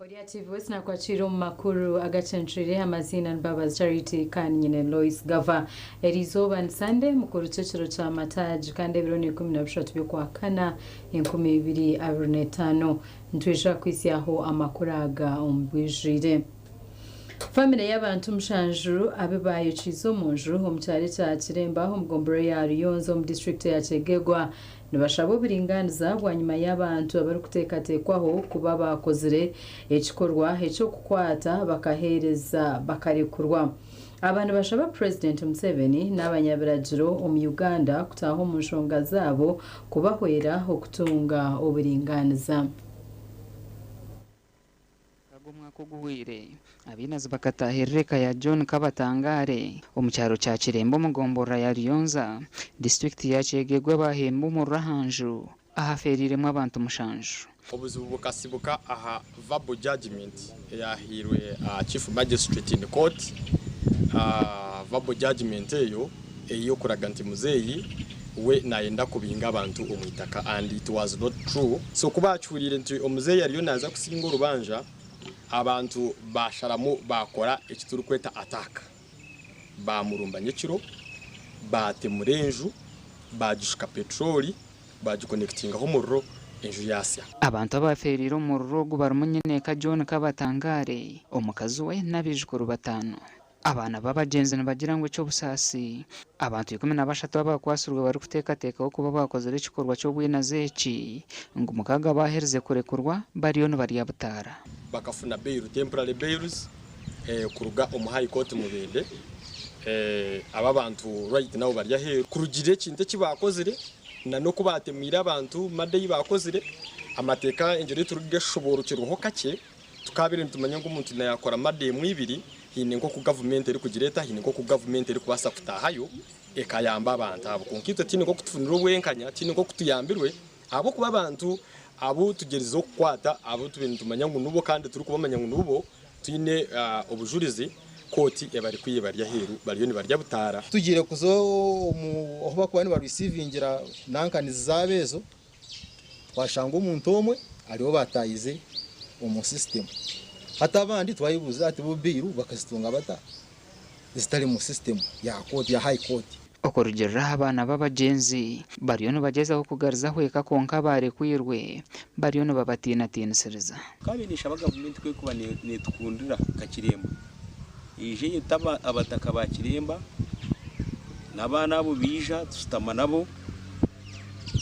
Ori aha TV West nakwakiira omu makuru agacencwire amaziina ni Mbabazi Charity kandi nyine Lois Gava. Eriizooba ni Sunday mukuru ky'ekiro kya mataagi kandi ebiro ni 13 by'okwakana 2025. Nitwija kuhitsyaho amakuru aga omu bwijwire. Famire y'abantu mushanju abu baayokiize omu nju omu kyaro ekya Kiremba omu gomborora ya Ruyonza omu disiturikiti ya Kyegegwa nibashaba oburingaaniza bwanyima y'abantu abarikuteekateekwaho kuba baakozire ekikorwa eky'okukwata bakaheereza bakarekurwa. Aba nibashaba Purezidenti Museveni n'abanyabiragiro omu Uganda kutaaha omu nshonga zaabo kubahwera okutunga oburingaaniza. Kaga omwaka oguhweire, abainazi bakataahirira eka ya John Kabatangare omu kyaro kya Kiremba omu gomborora ya Ruyonza, disiturikiti ya Kyegegwa baahemba omuriro aha nju ahafeereiremu abantu mushanju. Obuzibu bukasibuka aha verbal judgement eyahairwe Chief Magistrate in court. Verbal judgement eyo eyokuraga nti muzeeyi we nayenda kubinga abantu omwitaka and it was not true. So kubakihuriire nti omuzeeyi ariyo naza kusinga orubanja, abantu basharamu bakora ekiturikweta attack. Bamurumba nyekiro, batemura enju, bagishuka petroli, baagikonekitingaho omuriro enju yaasya. Abantu abaafeereire omu muriro ogu barimu nyineeka John Kabatangare, omukazi we n'abaijukuru bataano. Abaana b'abagyenzi nibagira ngu eky'obusaasi, abantu 13 abakwatsirwe barikuteekateekaho kuba baakozire ekikorwa ky'obwinazi eki, ngu mukaaga baaherize kurekurwa bariyo nibarya butaara. Bakafuna bail, temporary bails, kuruga omu High Court Mubende. Aba abantu right now bari aheeru kurugiirira ekintu eki baakozire. Na n'oku baatemwire abantu murder ei baakozire, amateeka engyero ei turikugashoboorokyerwaho kakye, tukaabaire nitumanya ngu omuntu naakora murder emwe ibiri, haine nk'oku gavumenti erikugireeta, haine nk'oku gavumenti erikubaasa kutaahayo ekayamba abantu abo. Kwonka itwe tihaine nk'oku tufunire obwenkanya, tihaine nk'oku tuyambirwe ahabw'okuba abantu abu tugyerizeho kukwata abu tubaire nitumanya ngu nibo kandi turikubamanya ngu nibo, Twine obujurizi, kooti ebarikwiye bari aheeru bariyo nibarya butaara. Tugiire kuza omu ahu barikuba nibarisiivingira nankanizi zaabo ezo, twashanga omuntu omwe ariwe baataahize omu sisitemu. Hati abandi twayebuuza hati bo bairu bakazitunga bata zitari mu sisitemu ya kooti ya high court? Okurugiirira aha baana b'abagyenzi, bariyo nibagyezaho kugarizaho eka kwonka abaarekwirwe bariyo nibabatiinatiinisiriza. Nkabaire ninshaba gavumenti ku erikuba netukundira nka Kiremba eije eyete abataka ba Kiremba n'abaana abo baija tushutama nabo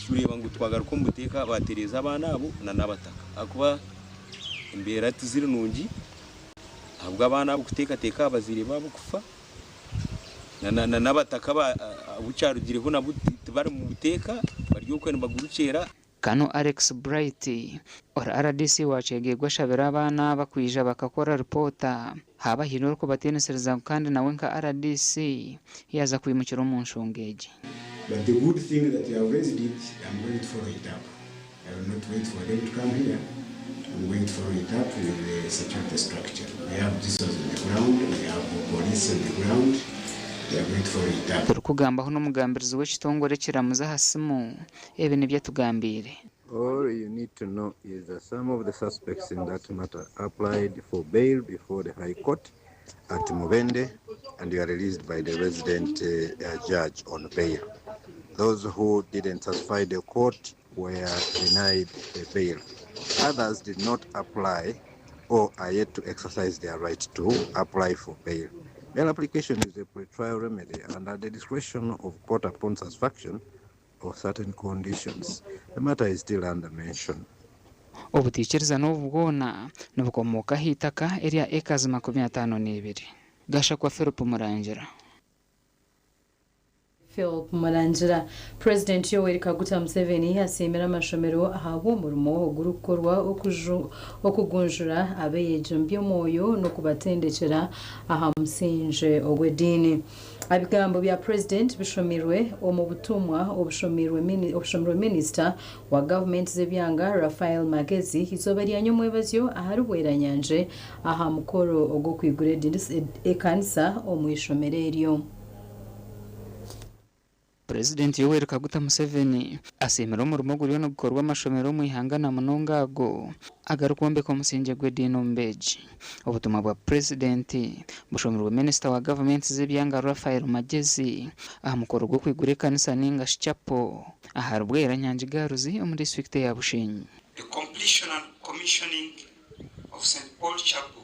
tureeba ngu twagaruka omu buteeka batereeza abaana abo n'abataka ahakuba embeera tiziri nungi ahabw'abaana abo kuteekateeka aha bazaire baabo kufa. N'abataka abu kyarugireho nabo tibari mu buteeka bari okwe nibagurukyera. Kano Alex Bright, ori rdc wa Kyegegwa ashabire abaana aba kwija bakakora ripoota haaba haine orikubatiinisiriza ngu kandi nawe nka rdc yaaza kwimukira omu nshonga egi. But the good thing that you have raised it, I'm going to follow it up. I will not wait for them to come here, I'm going to follow it up with the security structure. We have GSOs on the ground, we have police on the ground, they are going to follow it up. Turikugambaho n'omugambirizi w'ekitongore ekiramuzi aha simu, ebi nibyo atugambiire. All you need to know is that some of the suspects in that matter applied for bail before the High Court at Mubende and were released by the resident judge on bail. Those who didn't satisfy the court were denied the bail. Others did not apply or are yet to exercise their right to apply for bail. Bail application is a pre-trial remedy and at the discretion of court upon satisfaction of certain conditions. The matter is still under mention. Obutaikirizana obu bwona nibukomooka aha itaka erya ekazi 52. Gashakwa Philip Murangira. Philp Murangira. Purezidenti Yoweri Kaguta Museveni asiimire amashomero ahabw'omurimo ogurikukorwa okugunjura abeegi omu by'omwoyo n'okubatendekyera aha musingye ogw'ediini. Ebigambo bya Purezidenti bishomirwe omu butumwa obushomirwe Minisita wa gavumenti z'ebyanga Raphael Magezi eizooba rya nyomwebazyo ahari Bweranyangye aha mukoro ogw'okwigura ekanisa omu ishomero eryo. Purezidenti Yoweri Kaguta Museveni asiimire omurimo oguriyo nigukorwa amashomero omu ihanga na munonga ago agarikwombeka omusingye gw'ediini omu beegi. Obutumwa bwa Purezidenti bushomirwe Minisita wa gavumenti z'ebyanga Raphael Magyezi aha mukoro gw'okwigura ekanisa ninga shi Chapel ahari Bwera Nyangigaruzi omu disiturikiti eya Bushenyi. The completion and commissioning of St Paul Chapel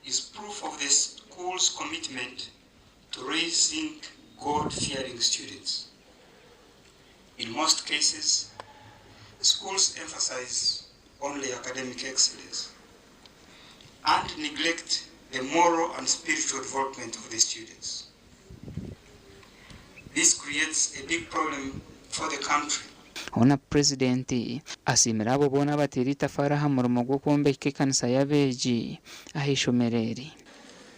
is proof of the school's commitment to raising God-fearing students. In most cases, schools emphasize only academic excellence and neglect the moral and spiritual development of the students. This creates a big problem for the country. Hoona Purezidenti asiimire abo boona abateire eitafaari aha murimo gw'okwombeka ekanisa y'abeegi aha ishomero eri.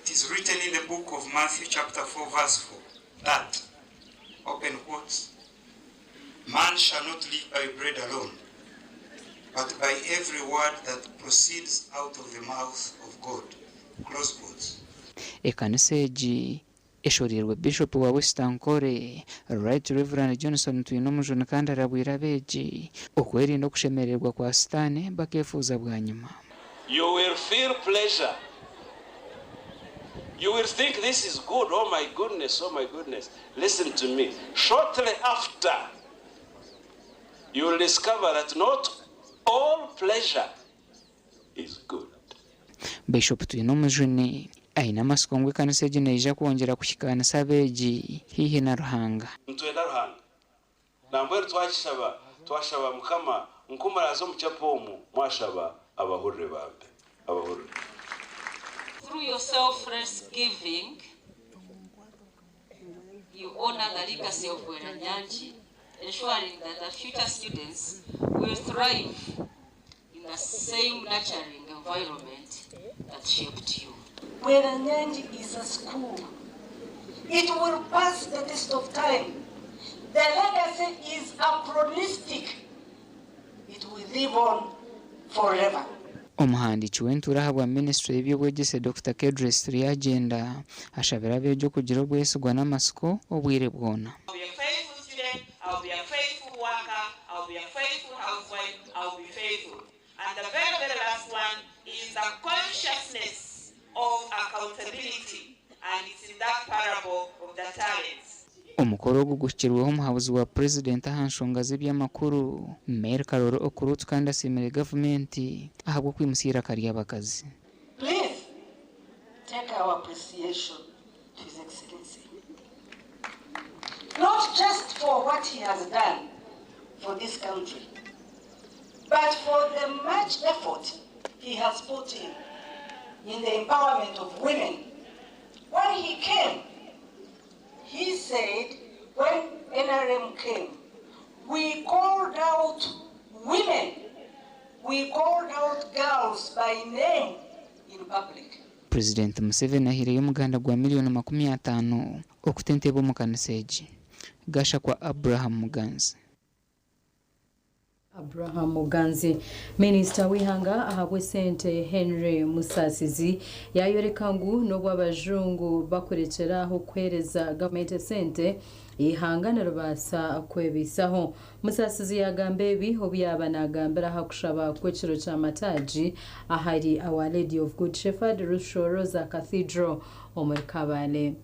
It is written in the book of Matthew chapter 4 verse 4 that, open quotes, man shall not live by bread alone, but by every word that proceeds out of the mouth of God, close quotes. Ekanisa egi eshoreirwe Bishopu wa West Ankole, Right Rev. Johnson Twinomujuni kandi arabwire abeegi okwerinda okushemererwa kwa sitaane bakefuuza bwanyima. You will feel pleasure. You will think this is good. Oh my goodness, oh my goodness. Listen to me. Shortly after, you will discover that not all pleasure is good. Bishop Twinomujuni aine amatsiko ngu ekanisa egi neija kwongyera kuhikaanisa abeegi haihi na Ruhanga. Nitwenda Ruhanga. Nambwenu twakishaba, twashaba Mukama nku muraaze omu chapel omu mwashaba abahurire bambe. Abahurire. Through your selfless giving, you honor the legacy of Bweranyangi, ensuring that the future students will thrive in the same nurturing environment that shaped you. Bweranyangi is a school. It will pass the test of time. The legacy is anachronistic. It will live on forever. Omuhandiiki w'entuura ahabwa minisiture y'eby'obwegyese Dokita Kedrace Turyagyenda ashabire abeegi okugira obwesigwa n'amatsiko obwire bwona. I'll be a faithful student, I'll be a faithful worker, I'll be a faithful housewife, I'll be faithful. And the very, very last one is the consciousness of accountability. And it's in that parable of the talents. Omukoro ogu guhikirweho omuhabuzi wa Purezidenti aha nshonga z'eby'amakuru, Mary Karoro Okurut kandi asiimire gavumenti ahabw'okwimutsya eiraka ry'abakazi. Please take our appreciation to His Excellency. Not just for what he has done for this country, but for the much effort he has put in the empowerment of women. When he came, he said, when NRM came, we called out women, we called out girls by name in public. Purezidenti Museveni ahaireyo omuganda gwa miriyoni 50 okuta entebe omu kanisa egi. Gashakwa Abraham Muganzi. Abraham Muganzi. Minisita w'ihanga ahabw'esente Henry Musasizi yayoreka ngu n'obu abajungu bakurekyera aho kuheereza gavumenti esente, eihanga niribaasa kwebiisaho. Musasizi yagamba ebi obu yaaba nagambira aha kushaba kw'ekiro ky'amataagi ahari Our Lady of Good Shepherd Rushoroza Cathedral omuri Kabale.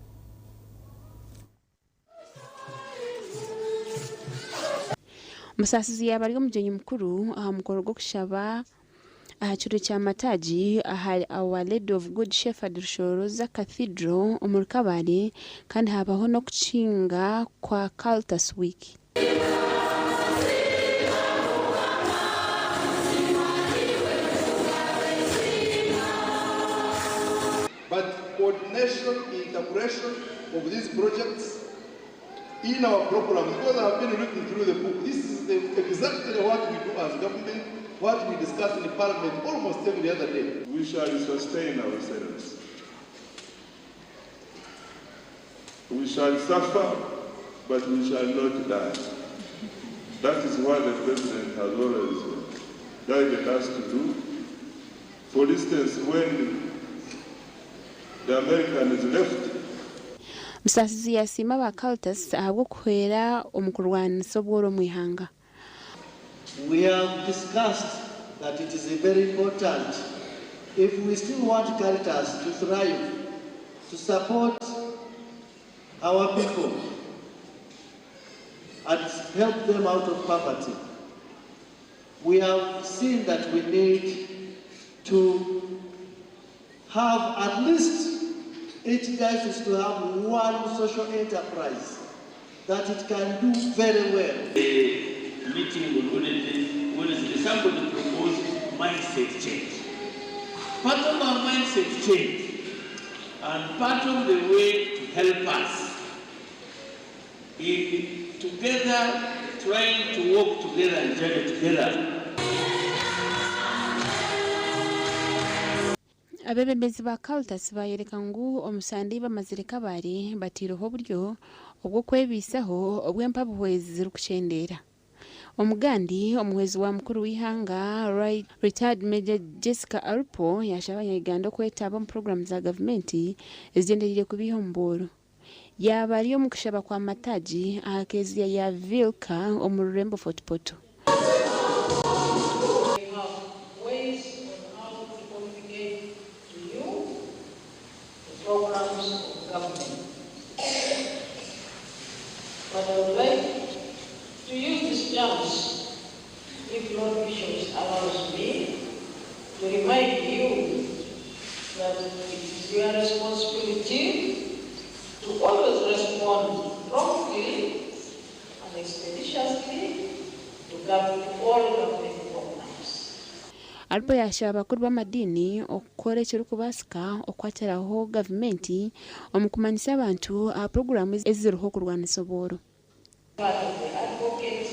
Musasizi yaaba ari omugyenyi mukuru aha mukoro gw'okushaba aha kiro ky'amataagi ahari Our Lady of Good Shepherd Rushoroza Cathedral omuri Kabale kandi habaho n'okukinga kwa Cultus Week. But coordination, integration of these projects in our programs, because I have been looking through the book, this is exactly what we do as government, what we discuss in the parliament almost every other day. We shall sustain ourselves. We shall suffer, but we shall not die. That is what the president has always guided us to do. For instance, when the Americans left, Musasizi yasiima aba Caritas ahabw'okuhwera omu kurwanisa obworo omu ihanga. We have discussed that it is very important if we still want Caritas to thrive, to support our people and help them out of poverty. We have seen that we need to have at least each diocese to have one social enterprise that it can do very well. The meeting on Wednesday, Wednesday, somebody proposed mindset change. Part of our mindset change and part of the way to help us in together trying to work together and journey together. Abeebembezi ba Caritas baayoreka ngu omu sande ei bamazire Kabale bataireho oburyo obw'okwebaisaho obw'empabuhwezi zirikukyendeera. Omugandi, omuhwezi wa mukuru w'eihanga, Retired Major Jessica Alupo yaashaba abanya-Uganda okwetaba omu puroguraamu za gavumenti ezigyendereire kubaiha omu bworo. Yaaba ari omu kushaba kwa mataagi aha keeziya ya Vilca omu rurembo Fort Portal. We have ways on how to communicate to you the programs of government. But I would like to use this chance, if Lord Bishop allows me, to remind you that it is your responsibility to always respond promptly and expeditiously to all government programs. Alupo yaashaba abakuru b'amadiini okukora ekirikubaasika okukwatiraho gavumenti omu kumanyisa abantu aha puroguraamu eziriho okurwanisa obworo. Part of the advocates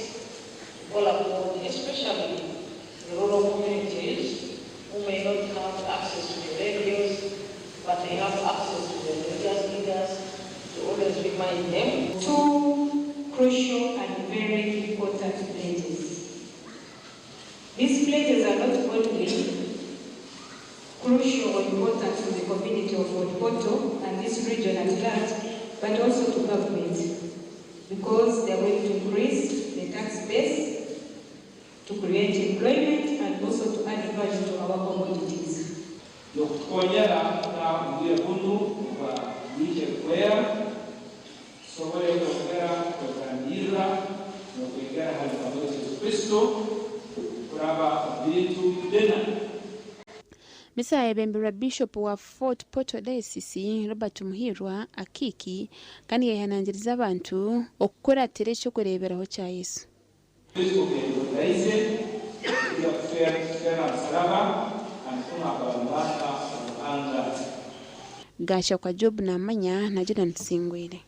to call upon, especially the rural communities who may not have access to the radios, but they have access to the religious leaders, to always remind them. Two crucial and very important pledges. These pledges are not only crucial or important to the community of Fort Portal and this region at large, but also to government, because they are going to increase the tax base, to create employment, and also to add value to our commodities. Nokutukonyera na obwire bunu bwa bwije kwera tusobole kwongera kwetambirra n'okwegera hali Mukama Yesu Kristo kuraba omu bintu byona. Misa yayebemberwa Bishop wa Fort Portal Diocese Robert Muhirwa Akiiki kandi yayehanangiriza abantu okukuratira ekyokureeberaho kya Yesu. Kristo kengotaise kujja kufera msalaba anatuma akabalubana Ruhanga. Gashakwa Job Namanya na Jordan Tusingwire.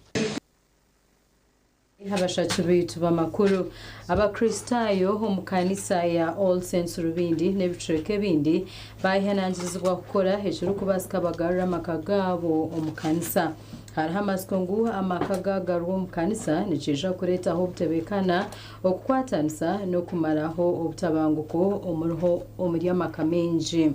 Abashaki baitu b'amakuru, Abakristaayo omu kanisa ya All Saints Rubindi n'ebicweka ebindi bayehanangirizibwa kukora ekirikubaasika bagarura amaka gaabo omu kanisa. Hariho amatsiko ngu amaka gagarurwa omu kanisa nikiija kureetaho obutebekana, okukwatanisa n'okumaraho obutabanguko omuri amaka maingi.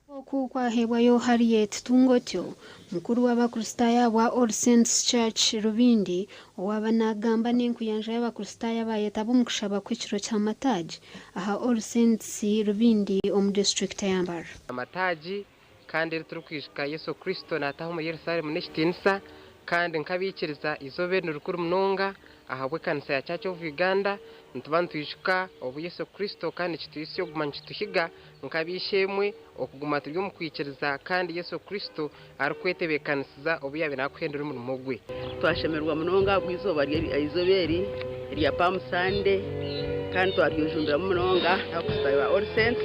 Oku kwahebwayo Harriet Tungotyo, mukuru w'Abakristaayo bwa All Saints Church Rubindi, owaba nagamba n'enkuyanja y'Abakristaayo abayetaba omu kushaba kw'ekiro ky'amataagi aha All Saints Rubindi omu disitulikiti ya Mbarara. Amataagi kandi eri turikwijuka Yesu Kristo naataha omu Yerusalemu n'ekitiinisa, kandi nk'abaikiriza izooba eri ni rikuru munonga ahabw'ekanisa ya Church of Uganda. Nituba nitwijuka obu Yesu Kristo kandi nikituhisya okuguma nikituhiga nk'ab'eishe-emwe okuguma turi omu kwikiriza kandi Yesu Kristo arikwetebeekanisiza obu yaabaire naakuhendera omurimo gwe. Twashemererwa munonga ahabw'eizooba izooba eri erya Palm Sunday, kandi twaryejumbiramu munonga Abakristaayo ba All Saints.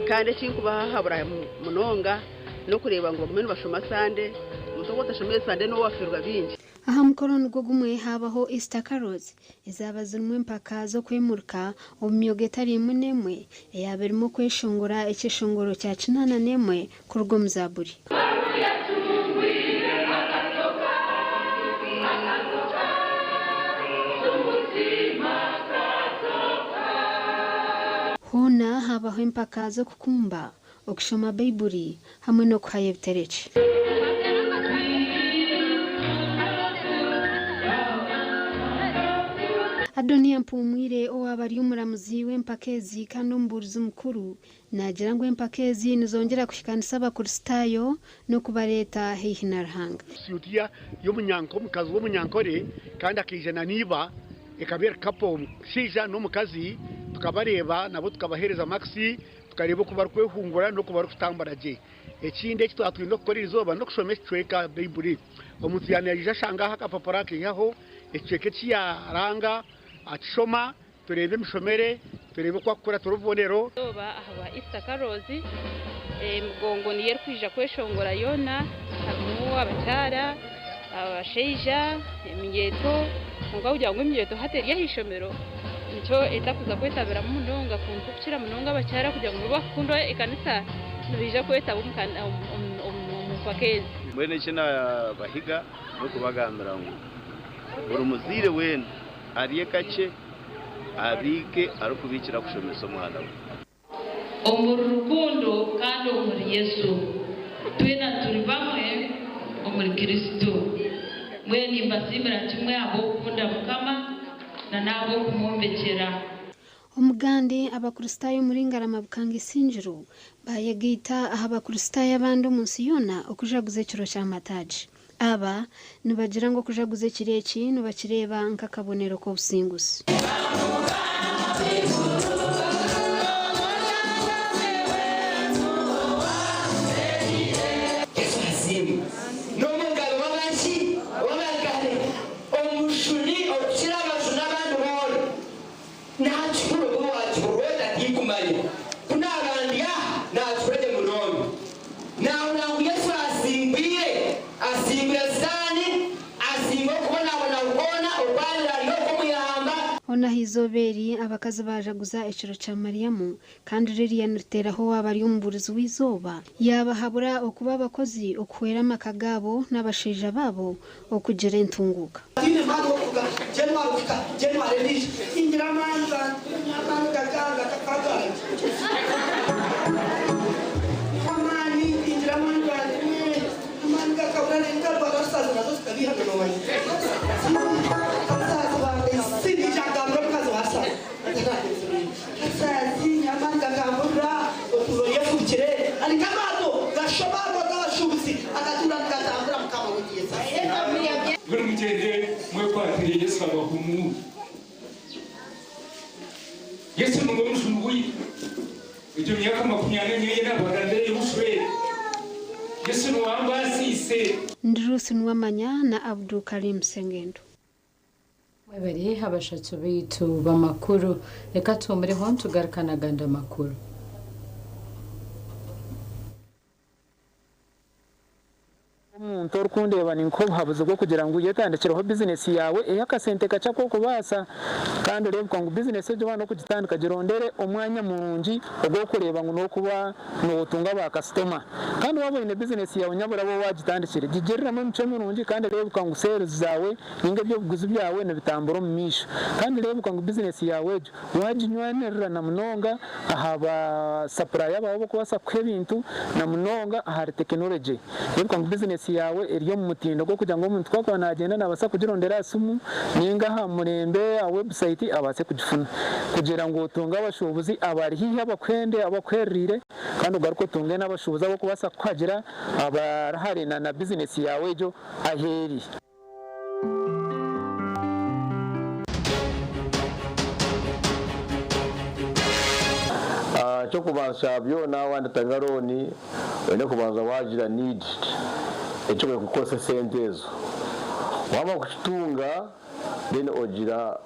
Kandi ekinkubahahabura munonga n'okureeba ngu bagume nibashoma Sande. Omuntu ogu otashomire Sande n'owe wafiirwa bingi. Aha mukoro nigwo gumwe habaho Easter Carols ezaaba zirimu empaka z'okwemurika omu myoga etari emwe n'emwe eyaaba erimu okweshongora ekyeshongoro kya 81 kuruga omu Zaaburi. Hoona habaho empaka z'okukumba, okushoma Baiburi hamwe n'okuhayo ebitereki. Adonia Mpumwire owaaba ari omuramuzi w'empaka ezi kandi omubuurizi mukuru naagira ngu empaka ezi nizongyera kuhikaanisa Abakristaayo n'okubareeta haihi na Ruhanga. Suuti y'omunyanko omukazi w'omunyankore kandi akaija na n'iba ekaba eri couple omushaija n'omukazi tukabareeba nabo tukabaheereza makisi tukareeba oku barikwehungura n'oku barikutambura gye. Ekindi eki twaba twine okukora erizooba n'okushoma ekicweka Baibuli. Omuntu yaaba naija ashanga aho akapapura akaihaho ekicweka eki yaaranga akishoma tureebe emishomere tureebe oku arikukuratira obubonero. Eizooba ahabwa Easter Carols, emigongo niyo erikwija kweshongora yoona harimu abakyara, abashaija, eminyeeto kwonka kugira ngu eminyeeto hati eri ah'eishomero nikyo etakuza kwetabiramu munonga kwonka okukira munonga abakyara kugira ngu nibo barikukunda ekanisa nibaija kwetaba omu mpaka ezi. Mbwenu eki naabahiga n'okubagambira ngu buri muzaire weena arye kakye abiike arikubiikira kushomesa omwana we. Omuri rukundo kandi omuri Yesu. Twena turi bamwe omuri Kristo. Mbwenu nimbasiimira kimwe ahabw'okukunda Mukama na n'ahabw'okumwombekyera. Omugandi, Abakristaayo omuri Ngarama Bukanga Isingiro baayegaita aha Bakristaayo abandi omu nsi yoona okujaguza ekiro ky'amataagi. Aba nibagira ngu okujaguza ekiro eki nibakireeba nk'akabonero k'obusinguzi. Yesu asiimwe. N'omugabe w'abaki? W'abagabe. Omujuni okukira abajuni abandi boona. Naakihurira obu waakihurira ota tinkumanya. Ku naaba ndi aha, naakihurira gye munonga. Naahurira ngu Yesu asingwire. Asingwire Sitaane, asingwire okubonabona kwona okwabaire ariho okw'omu ihamba. Hoona aha izooba eri, abakazi baajaguza ekiro kya Mariamu, kandi Lilian Ruteraho owaaba ari omubuurizi w'eizooba, yaabahabura okuba abakozi okuhwera amaka gaabo n'abashaija baabo okugira entunguuka. Tiine maani g'okuvuga January kuhika January endiijo. Ningira amaani amaani gakanga kakaganje. Amaani ningira amaani gangye amaani gakabura nengarwara rusazi nazo zikabiiha noomanya. Rusazi wange sindijagambira omukazi wa rusazi. Rusazi amaani gakamburira otuura oyefubikire ari nk'amaato gashoma ago g'abashuubuzi agatuura nigatambura Mukama waitu Yesu asiimwe. Mbwenu mugyende mwekwatire Yesu abahumuure. Yesu niwe mujuni waitu. Egyo myaka 40 ei naabaga ndi obushwere, Yesu niwe ambaasiise. Ndi Ruth Nuwamanya na Abdul Karim Sengendo. Mwebare abashatu baitu b'amakuru. Reka tuhumureho nitugaruka n'agandi amakuru. Omuntu orikundeeba ninkuha obuhabuzi bw'okugira ngu yetandikireho bizinesi yaawe ey'akasente kakye aku orikubaasa kandi oreebeka ngu bizinesi egyo waaba n'okugitandika girondere omwanya murungi ogw'okureeba ngu n'okuba nootunga baakasitoma. Kandi waaba oine bizinesi yaawe nyabura waaba waagitandikire gigiriremu emicwe mirungi kandi reebeka ngu seeruzi zaawe ninga eby'obuguzi byawe nibitambura omu maisho. Kandi reebeka ngu bizinesi yaawe egyo Waaginywanirira na munonga aha ba sapuraya baawe abarikubaasa kukuha ebintu na munonga ahari tekinologye. Reebeka ngu bizinesi yaawe eri omu mutindo gw'okugira ngu omuntu ku arikuba naagyenda naabaasa kugirondera aha simu nainga aha murembe aha webusayiti abaase kugifuna. Kugira ngu otunge abashuubuzi abari haihi abakuhende abakuhereriire kandi ogaruke otunge n'abashuubuzi abarikubaasa kukuhagira abari hare na bizinesi yaawe egyo ahu eri. Eky'okubanza kya byona waandatanga looni oine kubanza waagira need eki oine kukoresa esente ezo. Waamara kukitunga then ogira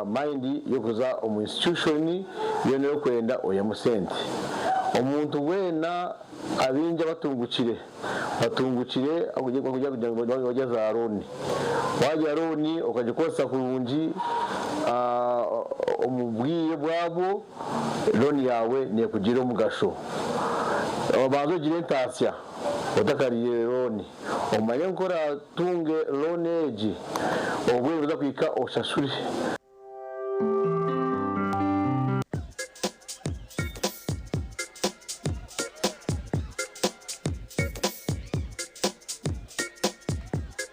mind y'okuza omu institution yoona ei orikwenda oihemu sente. Omuntu weena abaingi abatungukire Batungukire ahabw'okugira ngu nibarya za looni. Waarya looni okagikozesa kurungi omu bwire bwabwo, looni yaawe neekugirira omugasho. Obanze ogire entaasya otakariire looni, omanye ngu ku oraatunge looni egi, obwire nibuza kuhika oshashure.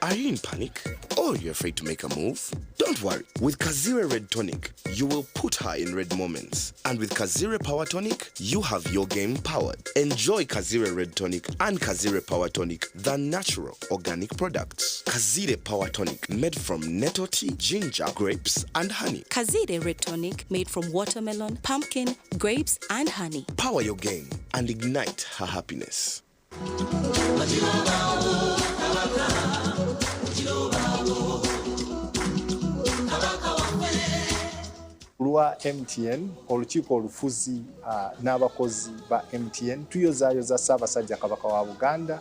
Are you in panic or you're afraid to make a move? Don't worry, with Kazire Red Tonic, you will put her in red moments. And with Kazire Power Tonic, you have your game powered. Enjoy Kazire Red Tonic and Kazire Power Tonic, the natural organic products. Kazire Power Tonic, made from nettle tea, ginger, grapes, and honey. Kazire Red Tonic made from watermelon, pumpkin, grapes, and honey. Power your game and ignite her happiness. Ku lwa MTN, olukiiko olufuzi n'abakozi ba MTN tuyozaayoza Ssaabasajja Kabaka wa Buganda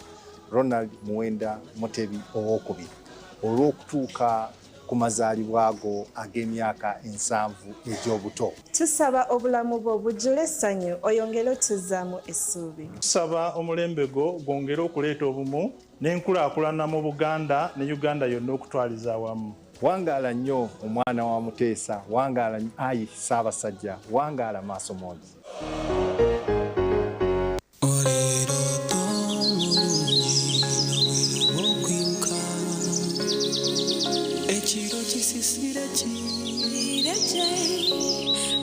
Ronald Muwenda Mutebi Owookubiri olw'okutuuka ku mazaalibwa go ag'emyaka 70 egy'obuto. Tusaba obulamu bwo bujjule essanyu oyongere otuzzaamu essuubi. Tusaba omulembe gwo gwongere okuleeta obumu n'enkulaakulana mu Buganda ne Uganda yonna okutwaliza awamu. Wangaala nnyo omwana wa Muteesa, wangaala ayi Ssaabasajja, wangaala maaso moogi. Ekiro kisisire kireje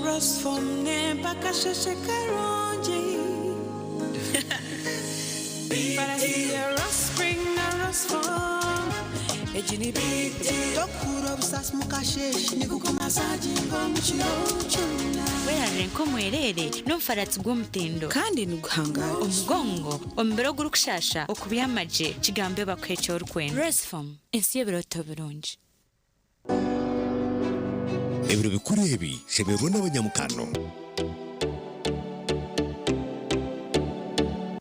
Rosfom nempaka sheshe karungi Farasiya Rospring na Rosfom Ejini biti Tokura obusasi mukasheshe Nikukumasajinga omukiro kyonna Werarire nk'omwereere n'omufaratsi gw'omutindo kandi niguhangara omugongo omubiri ogurikushasha okubyama gye kigambe bakuha eki orikwenda. Restform ensi y'ebirooto birungi. Ebiro bikuru ebi shemererwa n'abanyamukano.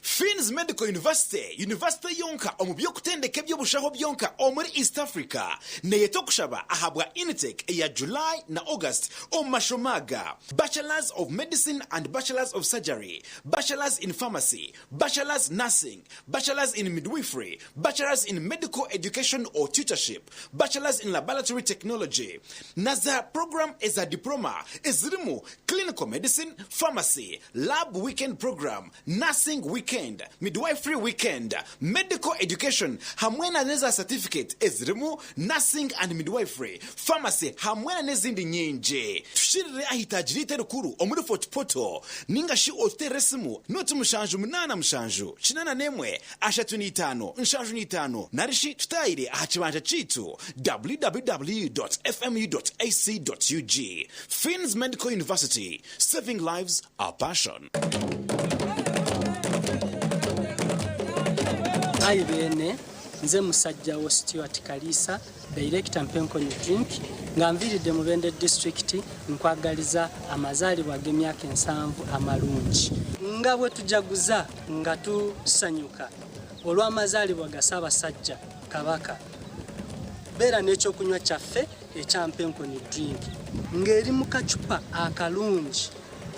Finn's Medical University, yunivasite yonka omu by'okutendeka eby'obushaho byonka omuri East Africa, neeyeta okushaba ahabwa intake eya July na August omu mashomo aga, Bachelors of Medicine and Bachelors of Surgery, Bachelors in Pharmacy, Bachelors Nursing, Bachelors in Midwifery, Bachelors in Medical Education or Tutorship, Bachelors in Laboratory Technology, na za puroguraamu eza Diploma ezirimu Clinical Medicine, Pharmacy, Lab Weekend Program, Nursing Weekend, Midwifery Weekend, Medical Education hamwe na n'eza satifiketi ezirimu Nursing and Midwifery, Pharmacy hamwe na n'ezindi nyingi. Tushirire aha itaagi ryaitu erikuru omuri Fort Portal ninga shi otuteerere esimu 078 81 35 75 nari shi tutaayire aha kibanja kyaitu www.fmu.ac.ug. Finn's Medical University, saving lives our passion. Ayi beene, nze musajja wo Stuart Kaliisa, Director Mpenkoni Drink, nga nviiridde Mubende District nkwagaliza amazaalibwa ag'emyaka 70 amalungi. Nga bwe tujaguza nga tusanyuka olw'amazaalibwa ga Ssaabasajja Kabaka, beera n'ekyokunywa kyaffe ekya Mpenkoni Drink ng'eri mu kacupa akalungi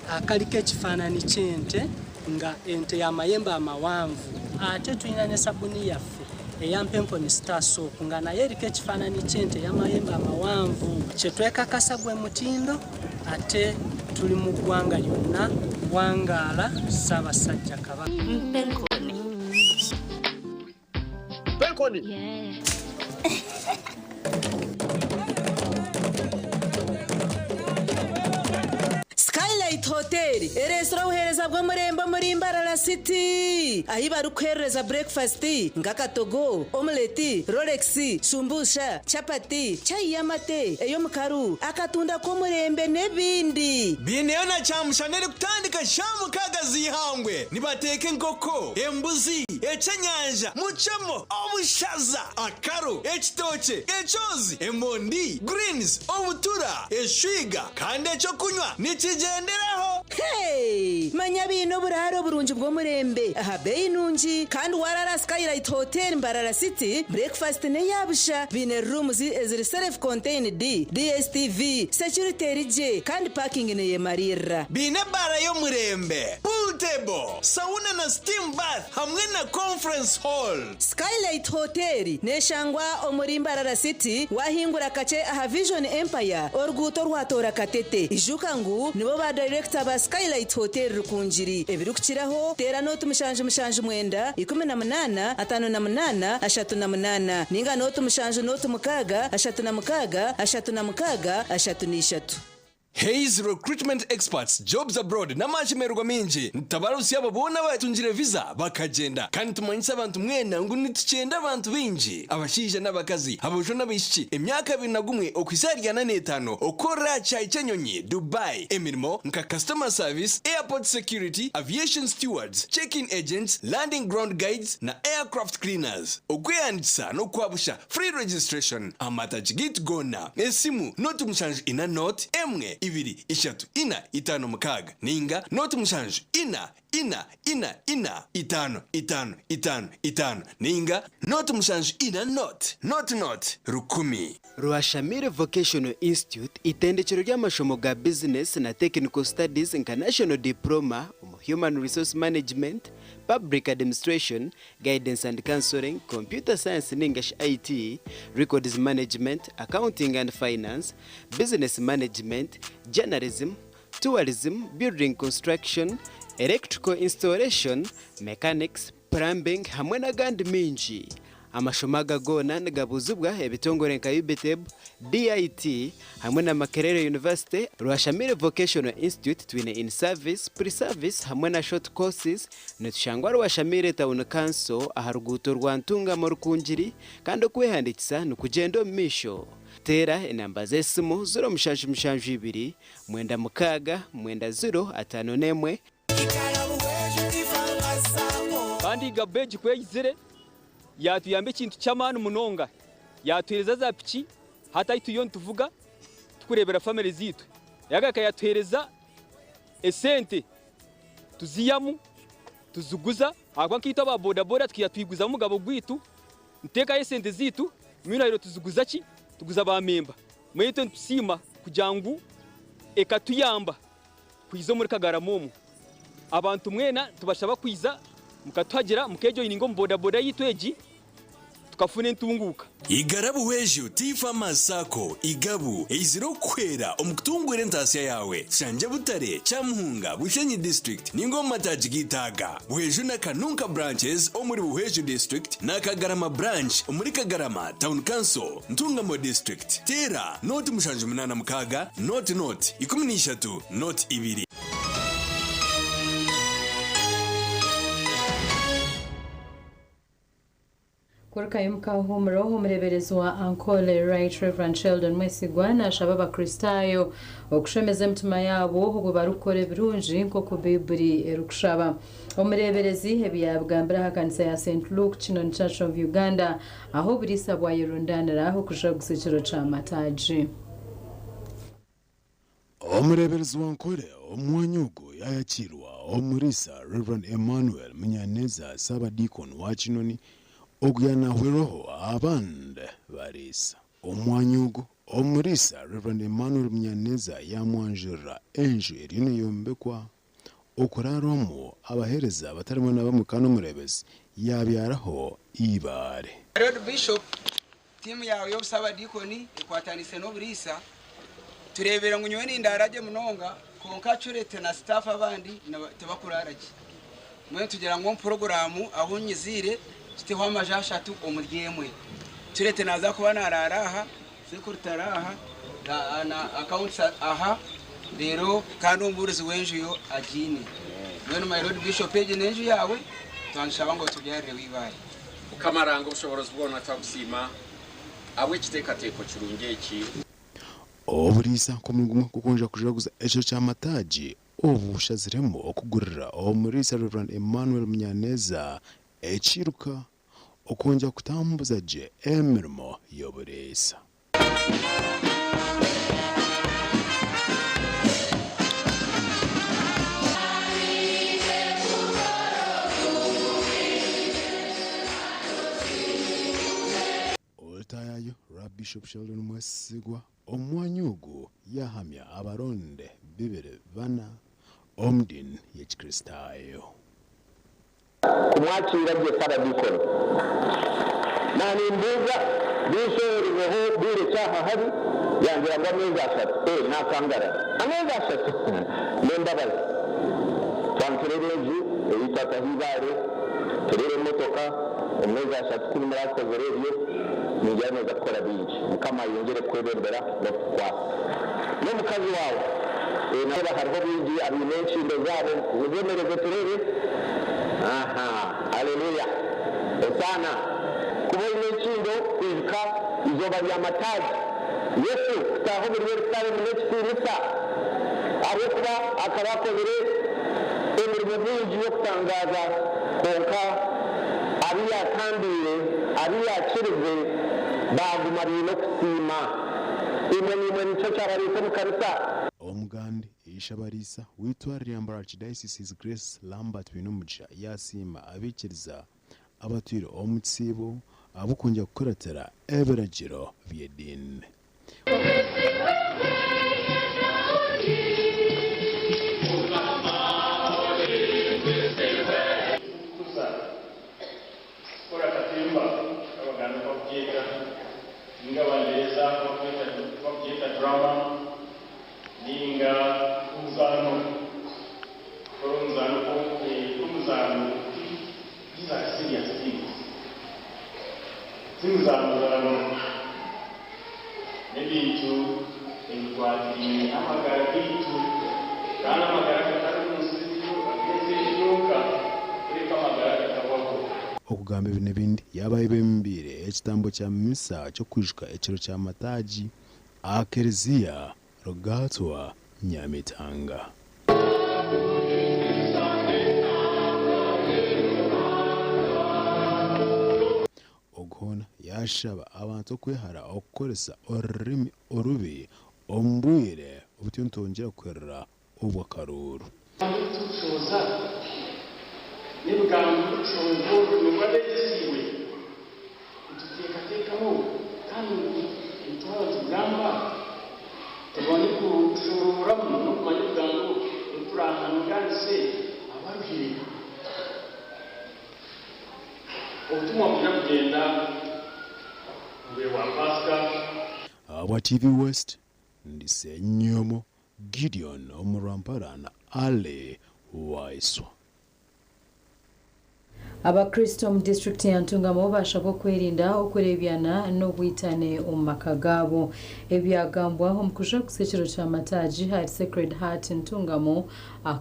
akaliko ekifaananyi ky'ente nga ente y'amayembe amawanvu ate tulina ne sabuni yaffe eya Mpenkoni Star Soap nga naye eriko ekifaananyi ky'ente ey'amayembe amawanvu. Kye twekakasa gwe mutindo ate tuli mu ggwanga lyonna. Wangaala Ssaabasajja Kabaka. Mpenkoni. Mpenkoni. Skylight Hotel ereetsire obuheereza bw'omurembe omuri Mbarara City ahu barikuheereza breakfast nk'akatogo, omelette, rolex, shumbusha, chapati, chai y'amate, ey'omukaru, akatunda k'omurembe n'ebindi. Biineyo na kyamushana erikutandika shaaha 6 z'eihangwe. Nibateeka enkoko, embuzi, ekyenyanja, mucemo, obushaza, akaru, ekitookye, ekyozi, emondi, greens, obutura, eshwiga kandi ekyokunywa nikigyenderaho. Hey! Manya biine oburaaro burungi bw'omurembe aha beeyi nungi kandi warara Skylight Hotel Mbarara City breakfast n'eyabusha biine rooms eziri self contained, DSTV, security eri gye kandi parking neyemariirira. Biine ebaara y'omurembe, pool table, sauna na steam bath hamwe na conference hall. Skylight Hotel neshangwa omuri Mbarara City wahingura kakye aha Vision Empire oruguuto rwatoora Katete. Ijuka ngu nibo ba director ba Skylight Hotel Rukungiri. Ebirikukiraho teera nooti mushanju mushanju mwenda, 18, 58, 38 ninga nooti mushanju nooti mukaaga, 36, 36, 33. Hays Recruitment Experts Jobs Abroad n'amashemererwa maingi nitutabarutsya abo boona abatungire visa bakagyenda kandi nitumanyisa abantu mwena ngu nitukyenda abantu baingi abashaija n'abakazi, aboojo n'abaishiki emyaka 21 okuhitsya ahari 45 okukorera aha kishaayi ky'enyonyi Dubai emirimo nka Customer Service, Airport Security, Aviation Stewards, Check-in Agents, Landing Ground Guides na Aircraft Cleaners. Okwehandiikisa n'okwabusha Free registration Amatagi gaitu goona, esimu, 0 7 0 1 2 3 4 5 6 ninga 0 7 4 4 4 4 5 5 5 5 ninga 0 7 4 0 0 0 1000. Rwashamire Vocational Institute itendekero ry'amashomo ga bizinesi na Technical Studies nka National Diploma omu Human Resource Management, Public Administration, Guidance and Counselling, Computer Science ningashi IT, Records Management, Accounting and Finance, Business Management, Journalism, Tourism, Building Construction, Electrical Installation, Mechanics, Plumbing hamwe n'agandi maingi. Amashomo aga goona nigabuuzibwa ebitongore nka UBTEB, DIT hamwe na Makerere University. Rwashamire Vocational Institute twine in-service, pre-service hamwe na short courses. Nitushangwa Rwashamire Town Council aha ruguuto rwa Ntungamo Rukungiri kandi okwehandiikisa nikugyenda omu maisho. Teera enamba z'esimu 0772 96 90 51. Kandi Igabo egi ku eizire, yaatuyamba ekintu ky'amaani munonga. Yaatuheereza za piki, hati ahi turiyo nituvuga turikureebera famire zaitu. Yaagaruka yaatuheereza esente tuziihamu tuziguza ahabw'okuba nkaitwe aba bodaboda twija twiguzamu omugabo gwaitu, nituteekayo esente zaitu, mbwenu tuziguza ki? Tuguza baamemba. Mbwenu itwe nitusiima kugira ngu ekatuyamba kwiza omuri Kagarama omu. Abantu mwena nitubashaba kwiza mukatuhagira mukejoyininga omu bodaboda yaitu egi tukafuna entunguuka. Igara Buhweju Tea Farmers Sacco, Igabu, eizire okukuhwera omu kutunguura entaasya yaawe. Shangye Butare, Kyamuhunga, Bushenyi District ninga omu mataagi gaitu aga, Buhweju na Kanunka Branches omuri Buhweju District na Kagarama Branch omuri Kagarama Town Council, Ntungamo District. Teera 0786 00 13 02. Kurukayo omu kahuumuro, omureeberezi wa Ankole Right Rev Sheldon Mwesigwa naashaba Abakristaayo okushemeza emitima yaabo obwo barikukora ebirungi nk'oku Baiburi erikushaba. Omureeberezi ebi yaabigambira aha kanisa ya St Luke Kinoni Church of Uganda ahu oburiisa bwayerundaanira okujaguza ekiro kya mataagi. Omureeberezi wa Ankole omu mwanya ogu yaayakiirwa Omuriisa Rev Emmanuel Munyaneza Saabadiikoni wa Kinoni ogu yaanahwirweho abandi bariisa. Omu mwanya ogu, Omuriisa Rev Emmanuel Munyaneza yaamwanjurira enju eriyo neeyombekwa okuraarwamu abaheereza batari bamwe na bamwe kandi omureebezi yaabyaraho eibaare. Lord Bishop, tiimu yaawe y'obusabadiikoni ekwatanise n'oburiisa, tureebire ngu nyowe nindaara gye munonga kwonka Curate na sitaafu abandi tibakuraara gye. Mbwenu tugira ngu omu puroguraamu ahu nyiziire tuteho amaju ashatu omuri emwe. Curate naaza kuba naaraara aha, sekuritare aha, na accounts aha, reero kandi omubuurizi w'enju yo agiine. Mbwenu my Lord Bishop egi n'enju yaawe, twanshaba ngu otubyarireho eibaare. Mukama Ruhanga obushoboorozi bwona twakusiima ahabw'ekiteekateeko kirungi eki. Oburiisa nk'omuringo gumwe gw'okwongyera kujaguza ekiro ky'amataagi obu bushaziremu okugurira Omuriisa Rev Emmanuel Munyaneza ekiiruka okwongyera kutambuza gye emirimo y'oburiisa. Olutayayo rwa Bishop Sheldon Mwesigwa omu mwanya ogu yahamya abaronde bibiri bana omu diini y'Ekikristaayo. Kumwakiira gye Ssabadiikoni. Naanimbuuza Biisho oriho bwire ki aha hari? Yangira ngu ameezi ashatu. Ee, naakangara. Ameezi ashatu? N'embabazi. Nitureeba enju ei twataho eibaare, tureeba emotoka, omu meezi ashatu ku muraakozire ebyo, ningira nooza kukora bingi. Mukama ayongyere kukwebembera n'okukukwasa. N'omukazi waawe nareeba hariho baingi abaine enkindo zaabo, muzemereze tureebe. Aha, Haleluya! Hosaana! Kuba oine enkindo kwijuka eizooba rya mataagi, Yesu kutaaha omuri Yerusaalemu n'ekitiinisa, ahabw'okuba akaba akozire emirimo mingi y'okutangaaza, kwonka abu yaatambiire, abu yaakirize, baaguma baine okusiima. Imwe naimwe nikyo kyabareeta omu kanisa. Omugande Ishabariisa w'eitware rya Mbarara Archdiocese His Grace Lambert Bainomugisha yasiima abaikiriza abatwire omu kisiibo ahabw'okwongyera kukuratira ebiragiro by'ediini. Kukora akatimba k'Abaganda oku bakugyeta ninga Abangyereza oku bakugyeta drama ninga omuzaano. Kukora omuzaano omuzaano these are serious things. Ti muzaanozaano n'ebintu ebikwatiraine n'amagara gaitu kandi amagara agatari omu nsi ag'ensi egi yonka kureka amagara agatahwaho. Okugamba ebi n'ebindi, yaaba ayebembeire ekitambo kya misa ky'okwijuka ekiro kya mataagi aha Kereziya Rugaatwa Nyamitanga. Ogu hoona yaashaba abantu okwehara okukoresa orurimi orubi omu bwire obu turiyo nitwongyera kuhurira obw'akaruuru. Ebigambo ebi turikushohoza n'ebigambo ebirikushohozibwa orurimi rw'abeegyesiibwe. Nituteekateekaho kandi ngu twaba nitugamba tubone kushorooramu n'okumanya ebigambo ebi turaahangaanise abaruhire. Obutumwa bwija kugyenda obwire bwa Paasika. Ahabwa TV West, ndi Ssenyomo Gideon omu Rwampara na Ali Waiswa. Abakristo omu disiturikiti ya Ntungamo baashabwa okwerinda okureebyana n'obwitane omu maka gaabo. Ebi byagambwa omu kujaguza ekiro kya mataagi ahari Sacred Heart Ntungamo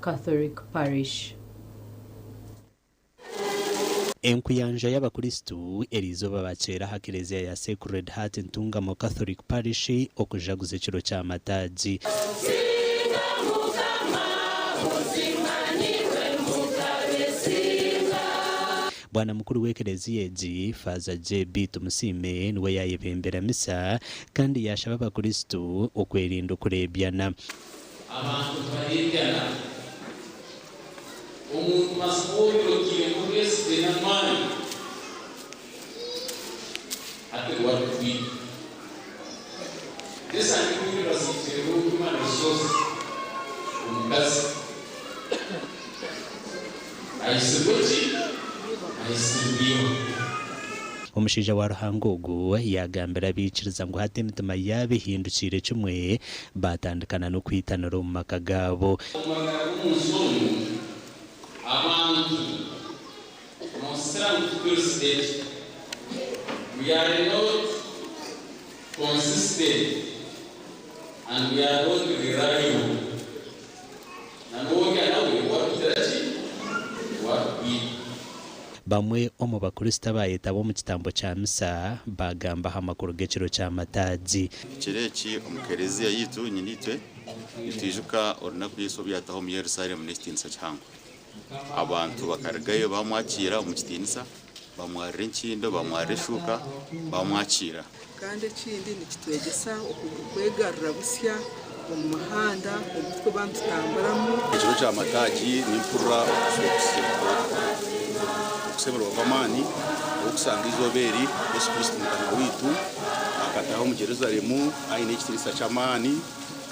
Catholic Parish. Enkuyanja y'abakristo eriizooba bakyeera aha kereziya ya Sacred Heart Ntungamo Catholic Parish okujaguza ekiro kya mataagi. Bwana mukuru w'ekereziya egi, Faaza JB Tumusiime niwe yaayebembera misa kandi yaashaba abakristo okwerinda okureebyana. Abantu nibareebyana. Omuntu mazima ou ogiire nk'omwesigye n'amaani, hati niwe arikutwita. Desani ku baziikireho human resource omukazi aitsirwe ki? Aitsirwe iba. Omushaija wa Ruhanga ogu yaagambira abaikiriza ngu hati emitima yaabo ehindukiire kimwe, baatandikana n'okwitanira omu maka gaabo. Omu magara g'omunsi omu, abantu noosisira ngu tituri steady. We are not consistent and we are not reliable. Na n'orya nawe owarikugira ki? Owarikugwita. Bamwe omu Bakristo abaayetaba omu kitambo kya Misa baagamba aha makuru g'ekiro kya Mataagi. Ekiro eki omu Kereziya yaitu nyinaitwe nitwijuka orunaku Yesu obu yaataha omu Yerusalemu n'ekitiinisa kihango. Abantu bakarugayo baamwakiira omu kitiinisa, bamwarira enkindo, bamwarira eshuuka, baamwakiira. Kandi ekindi nikitwegyesa okwegarura busya omu muhanda ogu turikuba nitutamburamu. Ekiro kya mataagi nimpurira okushemererwa kw'amaani ahabw'okushanga eizooba eri Yesu Kristo Mukama waitu akataaha omu Jerusaalemu aine ekitiinisa ky'amaani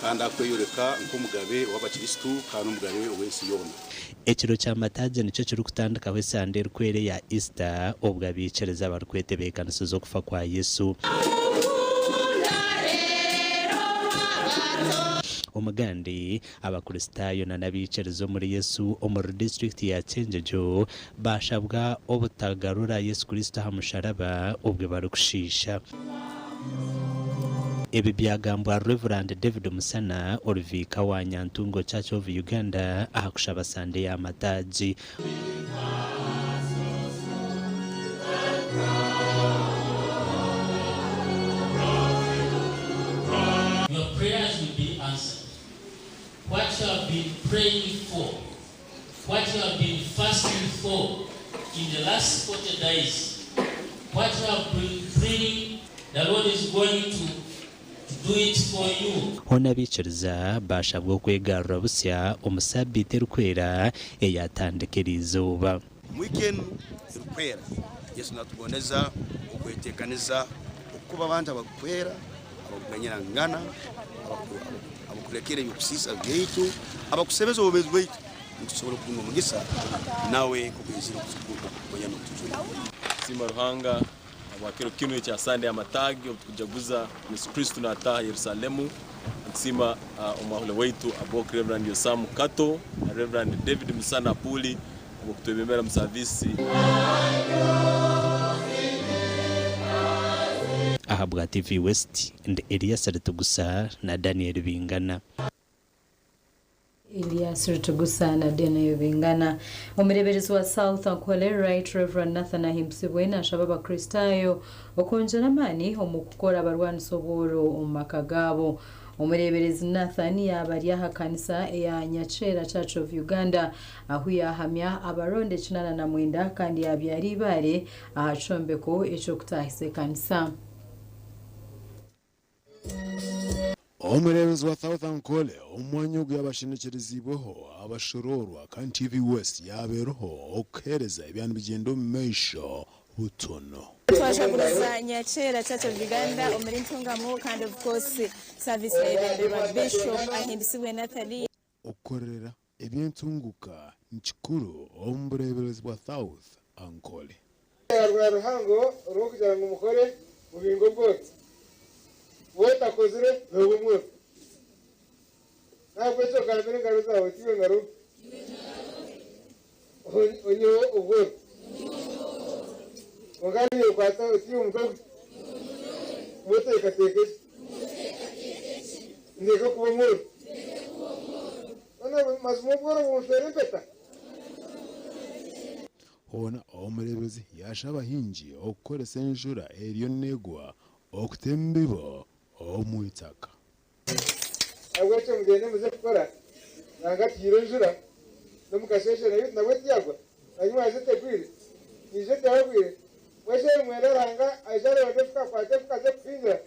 kandi arikweyoreka nk'Omugabe w'Abakristo kandi Omugabe w'ensi yoona. Ekiro kya mataagi nikyo kirikutandikaho esande erikwera eya Isita obwo abaikiriza barikwetebeekanisiza okufa kwa Yesu. Omugandi, Abakristaayo na n'abaikiriza omuri Yesu omuri disiturikiti ya Kyengyegyo baashabwa obutagarura Yesu Kristo aha musharaba obwe barikushiisha. Ebi byagambwa Rev. David Musana ori Viika wa Nyantungo Church of Uganda aha kushaba Sande ya Mataagi. Your prayers will be answered. What you have been praying for, what you have been fasting for in the last 40 days, what you have been praying, the Lord is going to do it for you. Hoona abaikiriza baashabwa okwegarura busya omu saabiiti erikwera eyaatandika eriizooba. Omu wiiki enu erikwera, Yesu natugondeza okwetekaniza okuba abantu abarukwera, abarukumanyirangana, abarukulekera eby'okusiisa byaitu, abarukusebeza obwomeezi bwaitu ngu tusobole kutunga omugisa nawe nk'oku yaizire okutukonya n'okutujuna. Siima Ruhanga Habwa kiro kinu ekya Sande y'Amataagi obu tukujaguza Yesu Kristo naataaha Yerusalemu, nitusiima omwahule waitu Abok Rev. Yosamu Kato na Rev. David Musana Apuuli habw'okutwebembera omu saviisi. Ahabwa TV West, ndi Elias Ritugusa na Daniel Bingana. Elias Ritugusa na Daniel Bingana. Omureeberezi wa South Ankole, Right Rev. Nathan Ahimbisibwe naashaba Abakristaayo okwongyera amaani omu kukora barwanisa obworo omu maka gaabo. Omureeberezi Nathan yaaba ari aha kanisa eya Nyakyera Church of Uganda ahu yaahamya abaronda 89 kandi yaabyara eibaare aha kyombeko eky'okutaahisa ekanisa. Omureeberezi wa South Ankole omu mwanya ogu yaabashendekyerezibweho abashoroorwa kandi TV West yaaba eriho okuheereza ebyaba nibigyenda omu maisho butunu. Twajaguriza Nyakyera Church of Uganda omuri Ntungamo kandi of course service yayebemberwa Bishop Ahimbisibwe Nathalie. Okukorera eby'entunguka ni kikuru omu bureeberezi bwa South Ankole. Rwa ruhango orw'okugira ngu mukore mubinge obworo. Ou otakozire nooba omworo. N'ahabw'ekyo ogambire engaro zaawe oti, Iwe ngaro, onyiheho obworo. Kwonka naiwe kwata oti, Iwe mutwe gwe, muteekateeke gye, ndeke kuba omworo. Mazima obworo bunshwera empeta. Hoona omureeberezi yaashaba abahingi okukoresa enjura eriyo neegwa okuta embibo omu itaka. Ahabw'ekyo mugyende muze kukora, Ruhanga atuhaire enjura, n'omu kasheeshe nayo nabwo tiyagwa, hanyima haza etegwire, neija etahagwire. Mbwenu shi nimwenda Ruhanga aije aronde efuka akwate efuka aze kuhingira?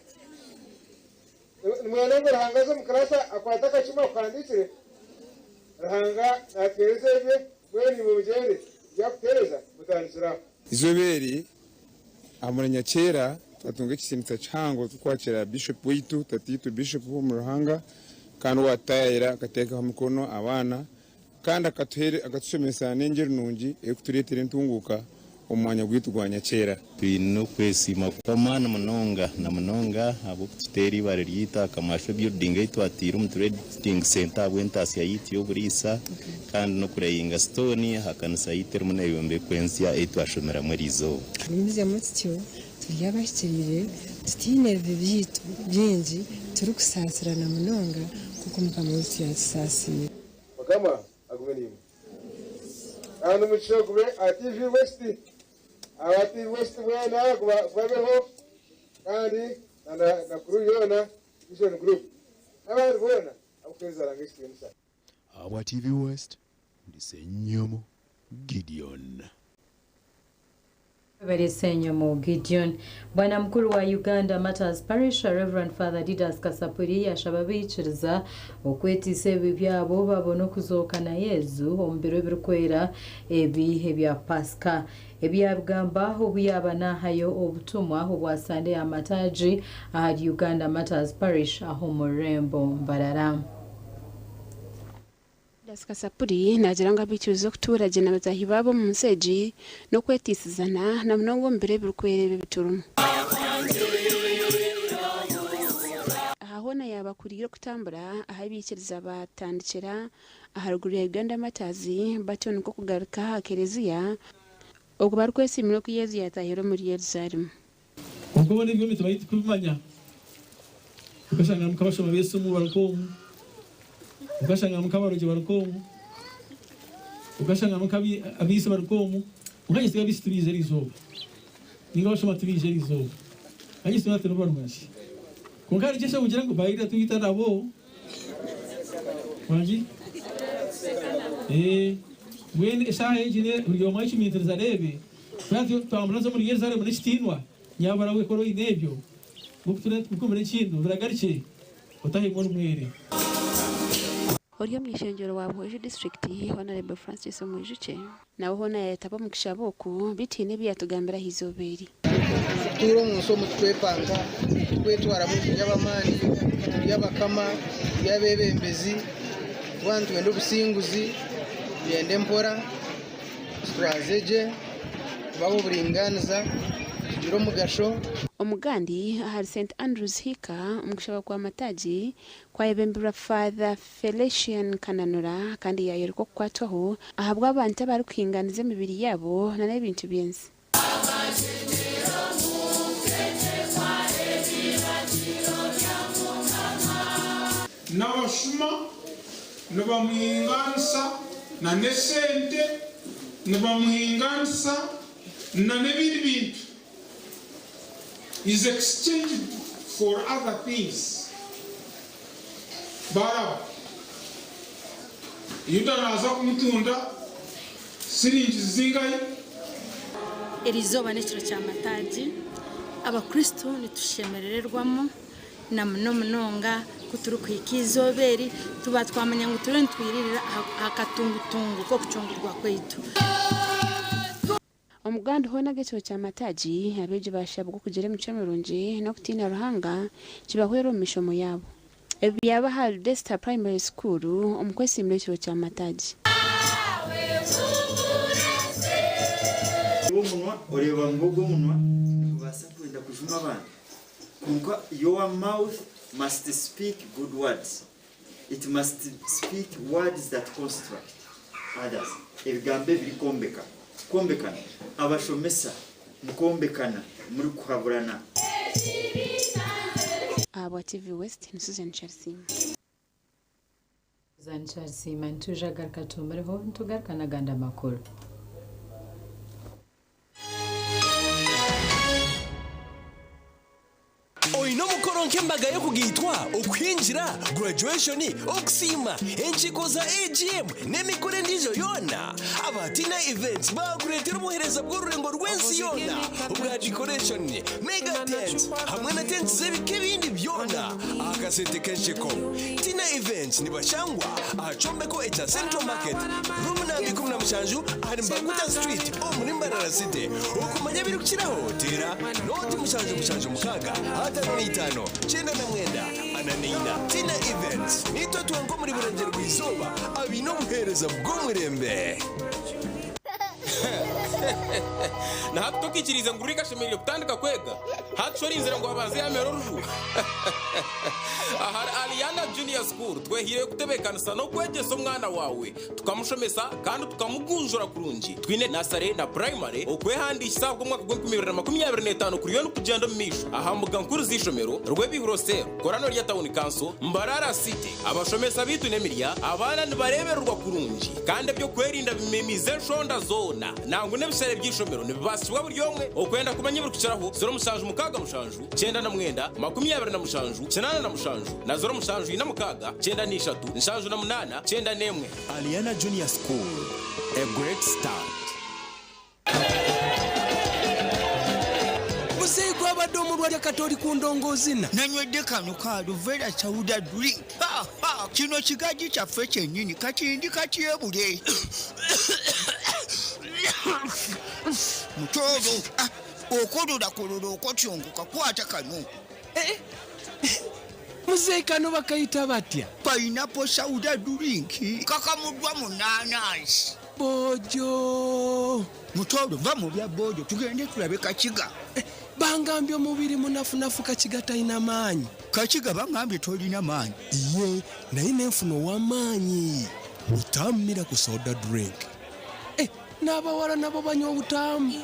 Nimwenda ngu Ruhanga aze omu kirasi akwate akacumu akuhandiikire? Ruhanga naatuheereza ebye, mbwenu imwe mugyende, ebyakutuheereza mutandikire aho. Izooba eri aha Nyakyera twatunga ekitiinisa kihango turikwakira Bishop waitu tataitwe Bishop w'omu Ruhanga kandi owatutaayayira akateekaho emikono abaana kandi akatushomesa n'engyero nungi erikutureetera entunguuka omu mwanya gwaitu gwa Nyakyera. Twine okwesiima kw'amaani munonga na munonga ahabw'okututeera eibaare ryaitu aha Kamasho Building ei twataire omu Trading Centre ahabw'entaasya yaitu y'oburiisa kandi n'okureyinga sitooni aha kanisa yaitu erimu neeyombekwa ensya ei twashomeramu eriizooba. Tugumizemu tutyo turi abahikiriire, tutaine bibi byaitu bingi, turikusaasirana munonga nk'oku Mukama waitu yaatusaasiire. Mukama agume naimwe. Kandi omugisha gube aha TV West, aba TV West mwena gubabeho kandi na crew yoona Vision Group n'abandi boona abakuheereza Ruhanga ekitiinisa. Ahabwa TV West, ndi Ssenyomo Gideon. Webale Ssenyomo Gideon. Bwana mukuru wa Uganda Martyrs Parish, Rev. Father Didas Kasapuri yashaba abaikiriza okwetiisa ebibi byabo babone okuzooka na Yezu omu biro ebirikwera ebi ebya Pasika. Ebi yabigamba obu yaaba nahayo obutumwa obwa Sande ya Mataagi ahari Uganda Martyrs Parish aha omu rurembo Mbarara. Judas Kasapuri naagira ngu abaikiriza okutuura gye na bataahi baabo omu nsi egi n'okwetiisizana na munonga omu biro ebirikwera ebi ebi turimu. Aha hoona yaabakuriire okutambura ahu abaikiriza baatandikira aharuguru ya Uganda Martyrs batyo nikwo kugaruka aha kereziya okwo barikwesiimira oku Yesu yaataahire omuri Yerusaalemu. Kwonka obone ebyo emitima yaitu kubimanya, okashangamu nk'abashoma b'esimu bari nk'omu, okashangamu nk'abarogi bari nk'omu, okashangamu nk'abaitsi bari nk'omu, kwonka nyesiga abaitsi tibaija eriizooba, ninga abashuma tibaija eriizooba, kandi nyesiga boona tiribo barungi. Kwonka hariho eki ogira ngu baija twita nabo, wangi? Ee, mbwenu eshaaha egi buri omwe ayecumitirize areebe. Twaba twamuraza omuri Yerusaalemu n'ekitiinwa, nyabura we kora oine ebyo, nk'oku enkindo, biragarukye, otahemu ori mwere. Ori omu ishengyero wa Buhweju disiturikiti, Hon. Francis Mwijukye, nawe hoona yayetaba omu kushaba oku beitu haine ebi yatugambira aha izooba eri. Kutuura omu nsi omu tukwepanga, tukwetwaramu ngu turi ab'amaani, turi abakama, turi abeebembezi, twaba nitwenda obusinguzi, tugyende mpora. Tutwaze gye, tube ab'oburingaaniza, tugire omugasho. Omugandi ahari Saint Andrews Hika omu kushaba kwa Mataagi kwayebemberwa Father Felician Kananura kandi yayoreka okukwatwaho ahabw'abantu abarikuhinganiza emibiri yaabo nana ebintu by'ensi. N'abashuma nibamuhingaanisa na n'esente nibamuhingaanisa na n'ebindi bintu is exchanged for other things Baraba Yuda naaza kumutunda siringi zingahi? Eri izooba n'ekiro kya mataagi, Abakristo nitushemerererwamu. Na muno munonga ku turikuhika eizooba eri, tuba twamanya ngu turiyo nitwiririra aha katungutungu k'okucungurwa kwaitu. Omuganda hoona ag'ekiro kya mataagi, abeegi baashabwa okugira emicwe mirungi n'okutiina Ruhanga kibahwere omu mishomo yaabo. Ebi byaba ahari Desta Primary School omu kwesiimira ekiro kya mataagi. Omunwa, oreeba ngu ogwo omunwa nigubaasa kwenda kujuma abantu. Kwonka your mouth must speak good words, it must speak words that construct others, ebigambo ebirikwombeka, kwombekana. Abashomesa mukwombekana murikuhaburana. Ahabwa TV West ni Susan Kyarisiima. Susan Kyarisiima nitwija kugaruka tuhumireho nitugaruka n'agandi amakuru. Oine omukoro nk'embaga y'okugaitwa, okuhingira, graduation, okusiima, enkiiko za AGM n'emikoro endiijo yoona? Aba Tina Events baakureetera obuheereza bw'orurengo rw'ensi yoona obwa decoration, mega tents hamwe na tents z'ebika ebindi byona aha kasente k'ensheko. Tina Events nibashangwa aha kyombeko ekya Central Market, room namba 17 ahari Mbaguta Street omuri Mbarara City. Okumanya ebirikukiraho teera nooti 776 55 99 44. Tina Events niitwe twenka omuri Burengyerwa Izooba abaine obuheereza bw'omurembe. Na hati tokiikiriize ngu Rick ashemereire kutandika kwega? Hati shi orinzire ngu abanze yaamera oruju? Ahari Aliana Junior School twehaireyo kutebeekanisa n'okwegyesa omwana waawe, tukamushomesa kandi tukamugunjura kurungi. Twine nasare na purayimare. Okwehandiikisa ahabw'omwaka gw'enkumi ibiri na makumyabiri n'etaano kuriyo nikugyenda omu maisho aha mbuga nkuru z'eishomero, Rwebihuro Cell, Korano rya Town Council, Mbarara City. Abashomesa baitu n'emirya, abaana nibareebererwa kurungi kandi eby'okwerinda bimemiize enshonda zoona. Nangwa n'ebishare by'eishomero nibibaasibwa buri omwe. Okwenda kumanya ebirikukiraho, 0767 99 27 87 na 0746 93 78 91. Aliana Junior School, a great start. Muzeeyi gwabadde omulwadde kati oli ku ndongoozina. Nanywedde kano ka Aluvera Sauda Drink. Ha, ha, kino kigaji kyaffe kyennyini kati ndi katyebule. Mutooro, ah, okololakololo okotyongoka kwata kano. Eh, muzeeyi kano bakayita batya? Pineapple Sauda Drink kakamuddwa mu naanansi. Boojo. Mutooro va mu bya boojo tugende tulabe kakiga. Bangambye omubiri munafunafu Kakiga talina maanyi. Kakiga bangambye tolina maanyi. Iye naye nenfuna ow'amaanyi. Butamu Miracle Soda Drink. Eh, n'abawala nabo banywa Butamu.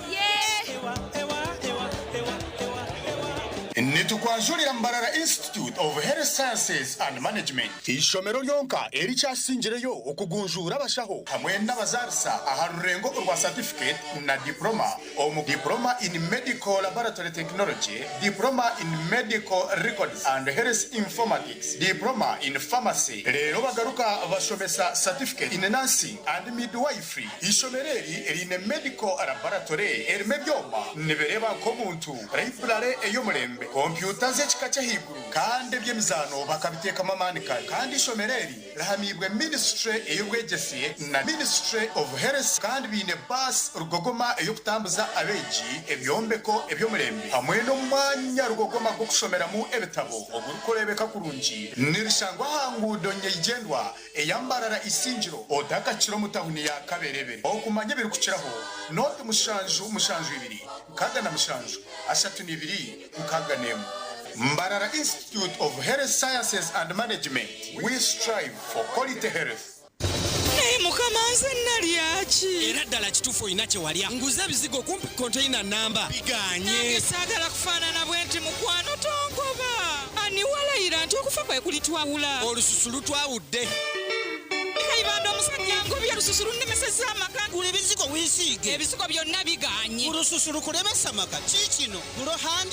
Nitukwanjurira Mbarara Institute of Health Sciences and Management, eishomero ryonka erikyasingireyo okugunjuura abashaho hamwe n'abazaarisa aha rurengo orwa certificate na diploma omu Diploma in Medical Laboratory Technology, Diploma in Medical Records and Health Informatics, Diploma in Pharmacy reero bagaruka bashomesa Certificate in Nursing and Midwifery. Eishomero eri riine Medical Laboratory erimu ebyoma nibireeba nk'omuntu, Library ey'omurembe, kompyuta z'ekika ky'ahaiguru kandi eby'emizaano bakabiteekamu amaani kare. Kandi eishomero eri rihamiibwe Ministry ey'obwegyese na Ministry of Health kandi baine baasi rugogoma ey'okutambuza abeegi, ebyombeko eby'omurembe hamwe n'omwanya rugogoma gw'okushomeramu ebitabo ogurikureebeka kurungi. Nirishangwa aha nguudo nyeigyendwa eya Mbarara Isingiro otakakira omu tahuni ya Kaberebere. Okumanya ebirikukiraho, nooti 772 67 32 61. Mbarara Institute of Health Sciences and Management, we strive for quality health. Naye mukama nze nalya ki? Era ddala kituufu olina kye walya. Nguze ebizigo kumpi konteyina nnamba bigaanye. Nange saagala kufaanana bwe nti mukwano tongoba. Ani walayira nti okufa kwe kulitwawula? Olususu lutwawudde. Kayibanda omusajja angobye olususu lunnemesezza amaka. Gula ebizigo weesiige. Ebizigo byonna bigaanye. Olususu lukulemesa amaka. Kiikino Glow Hand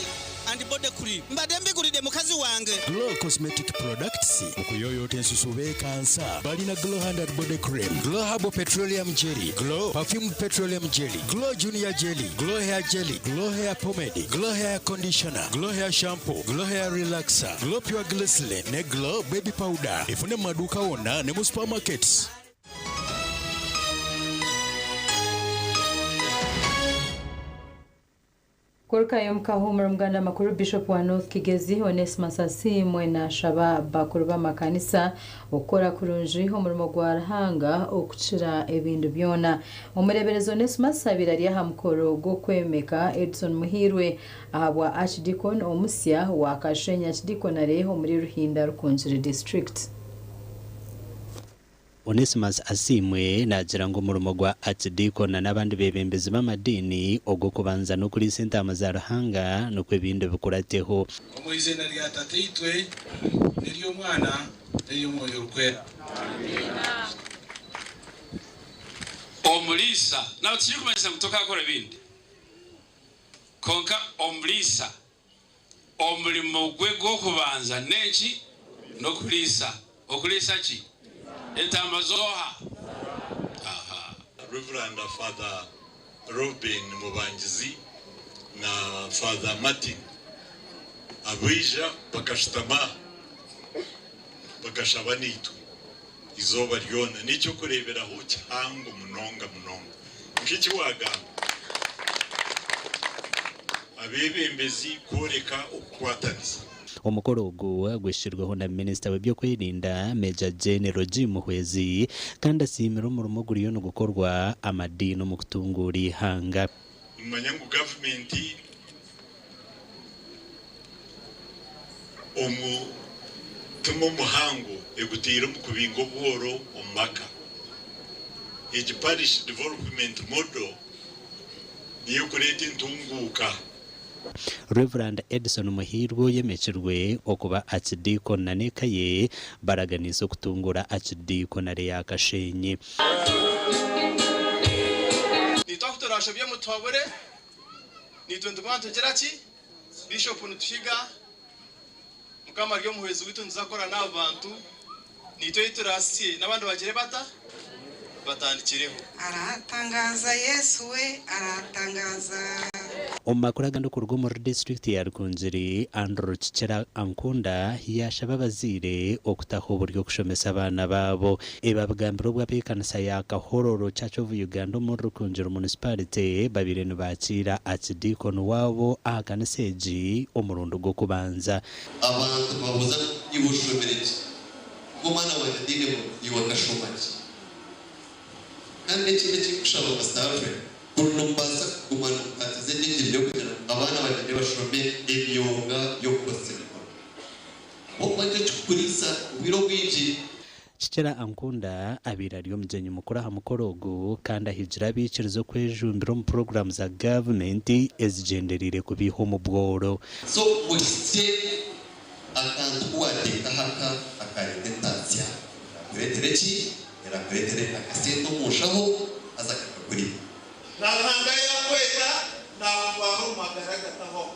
and Body Cream. Mbadde mbigulidde mukazi wange. Glow Cosmetic Products mu kuyooyoota ensusu beekansa balina Glow Hand and Body Cream, Glow Herbal Petroleum Jelly, Glow Perfumed Petroleum Jelly, Glow Junior Jelly, Glow Hair Jelly, Glow Hair Pomade, Glow Hair Conditioner, Glow Hair Shampoo, Glow Hair Relaxer, Glow Pure Glycerin ne Glow Baby Powder. Efune mu maduuka wonna ne mu supermarkets. Kurukayo omu kahuumuro Omuganda Makuru Bishop wa North Kigezi Onesmus Asiimwe nashaba bakuru b'amakanisa okukora kurungi omurimo gwa Ruhanga okukira ebintu byona. Omureeberezi Onesmus abaire ari aha mukoro gw'okwemeka Edson Muhiirwe ahabwa Archdeacon omusya wa Kashenyi Archdeaconry omuri Ruhinda Rukungiri District. Onesimus Asiimwe naagira ngu omurimo gwa Archdeacon n'abandi beebembezi b'amadiini ogw'okubanza n'okuriisa entaama za Ruhanga nikwo ebindi bikurateho. Omu iziina rya Tataitwe n'ery'Omwana n'ery'Omwoyo Orikwera. Omuriisa nawe tikirikumanyisa ngu tokaakora ebindi, kwonka omuriisa omurimo gwe gw'okubanza n'enki? N'okuriisa. Okuriisa ki? Entaama z'oha? Aha. Rev. Father Reuben Mubangizi na Father Martin abaija bakashutama aha bakashaba naitwe eizooba ryona. N'eky'okureeberaho kihango munonga munonga. Nk'eki waagamba, abeebembezi kworeka okukwatanisa. Omukoro ogu gwishirweho na minisita w'ebyokwerinda Major Gen Roger Muhwezi kandi asiimire omurimo oguriyo nigukorwa amadiini omu kutunguura eihanga. Nimumanya ngu gavumenti omutima omuhango egutaire omu kubinga obworo omu maka. Egi Parish Development Model niyo erikureeta entunguuka. Rev. Edson Muhiirwe oyemekirwe okuba Archdeacon na n'eka ye baraganiise okutunguura Archdeaconry ya Kashenyi. Naitwe aku turaashobye mutuhabure, naitwe nituguma nitugira ki? Bishop nituhiga, Mukama ari omuhwezi waitu nituza kukora n'aba bantu, naitwe ei turaasye n'abandi bagire bata? Batandikireho. Aratangaza Yesu we aratangaza. Omu makuru agandi okuruga omuri disiturikiti ya Rukungiri, Andrew Kikira Ankunda yaashaba abazaire okutaho oburyo okushomesa abaana baabo. Ebi abigambire obu ab'ekanisa ya Kahororo Church of Uganda omuri Rukungiri Municipality babaire nibaakiira Archdeacon waabo aha kanisa egi omurundi gw'okubanza. Abantu nibabuuza ngu, Iwe oshomire ki? Nk'omwana wangye ataine muntu, iwe akashoma ki? Kandi n'ekindi eki nkushaba Pastor Alfred, Kuri nokubaasa kuguma nokukwatiza egi engiri y'okugira ngu abaana bagyende bashome emyoga y'okukozesa emikono. Ahabw'okuba nikyo kikukuriisa obwire obwingi. Kikira Ankunda abaire ari omugyenyi mukuru aha mukoro ogu kandi ahigire abaikiriza okwejumbira omu puroguraamu za gavumenti ezigyendereire kubaiha omu bworo. So muhitsye akantu ku waateeka aha ka akareeta entatsya erakureetere ki? Erakureetere akasente omu nshaho haza kakakuriima. Na Ruhanga yaakweta, naakutwara omu magara agatahwaho.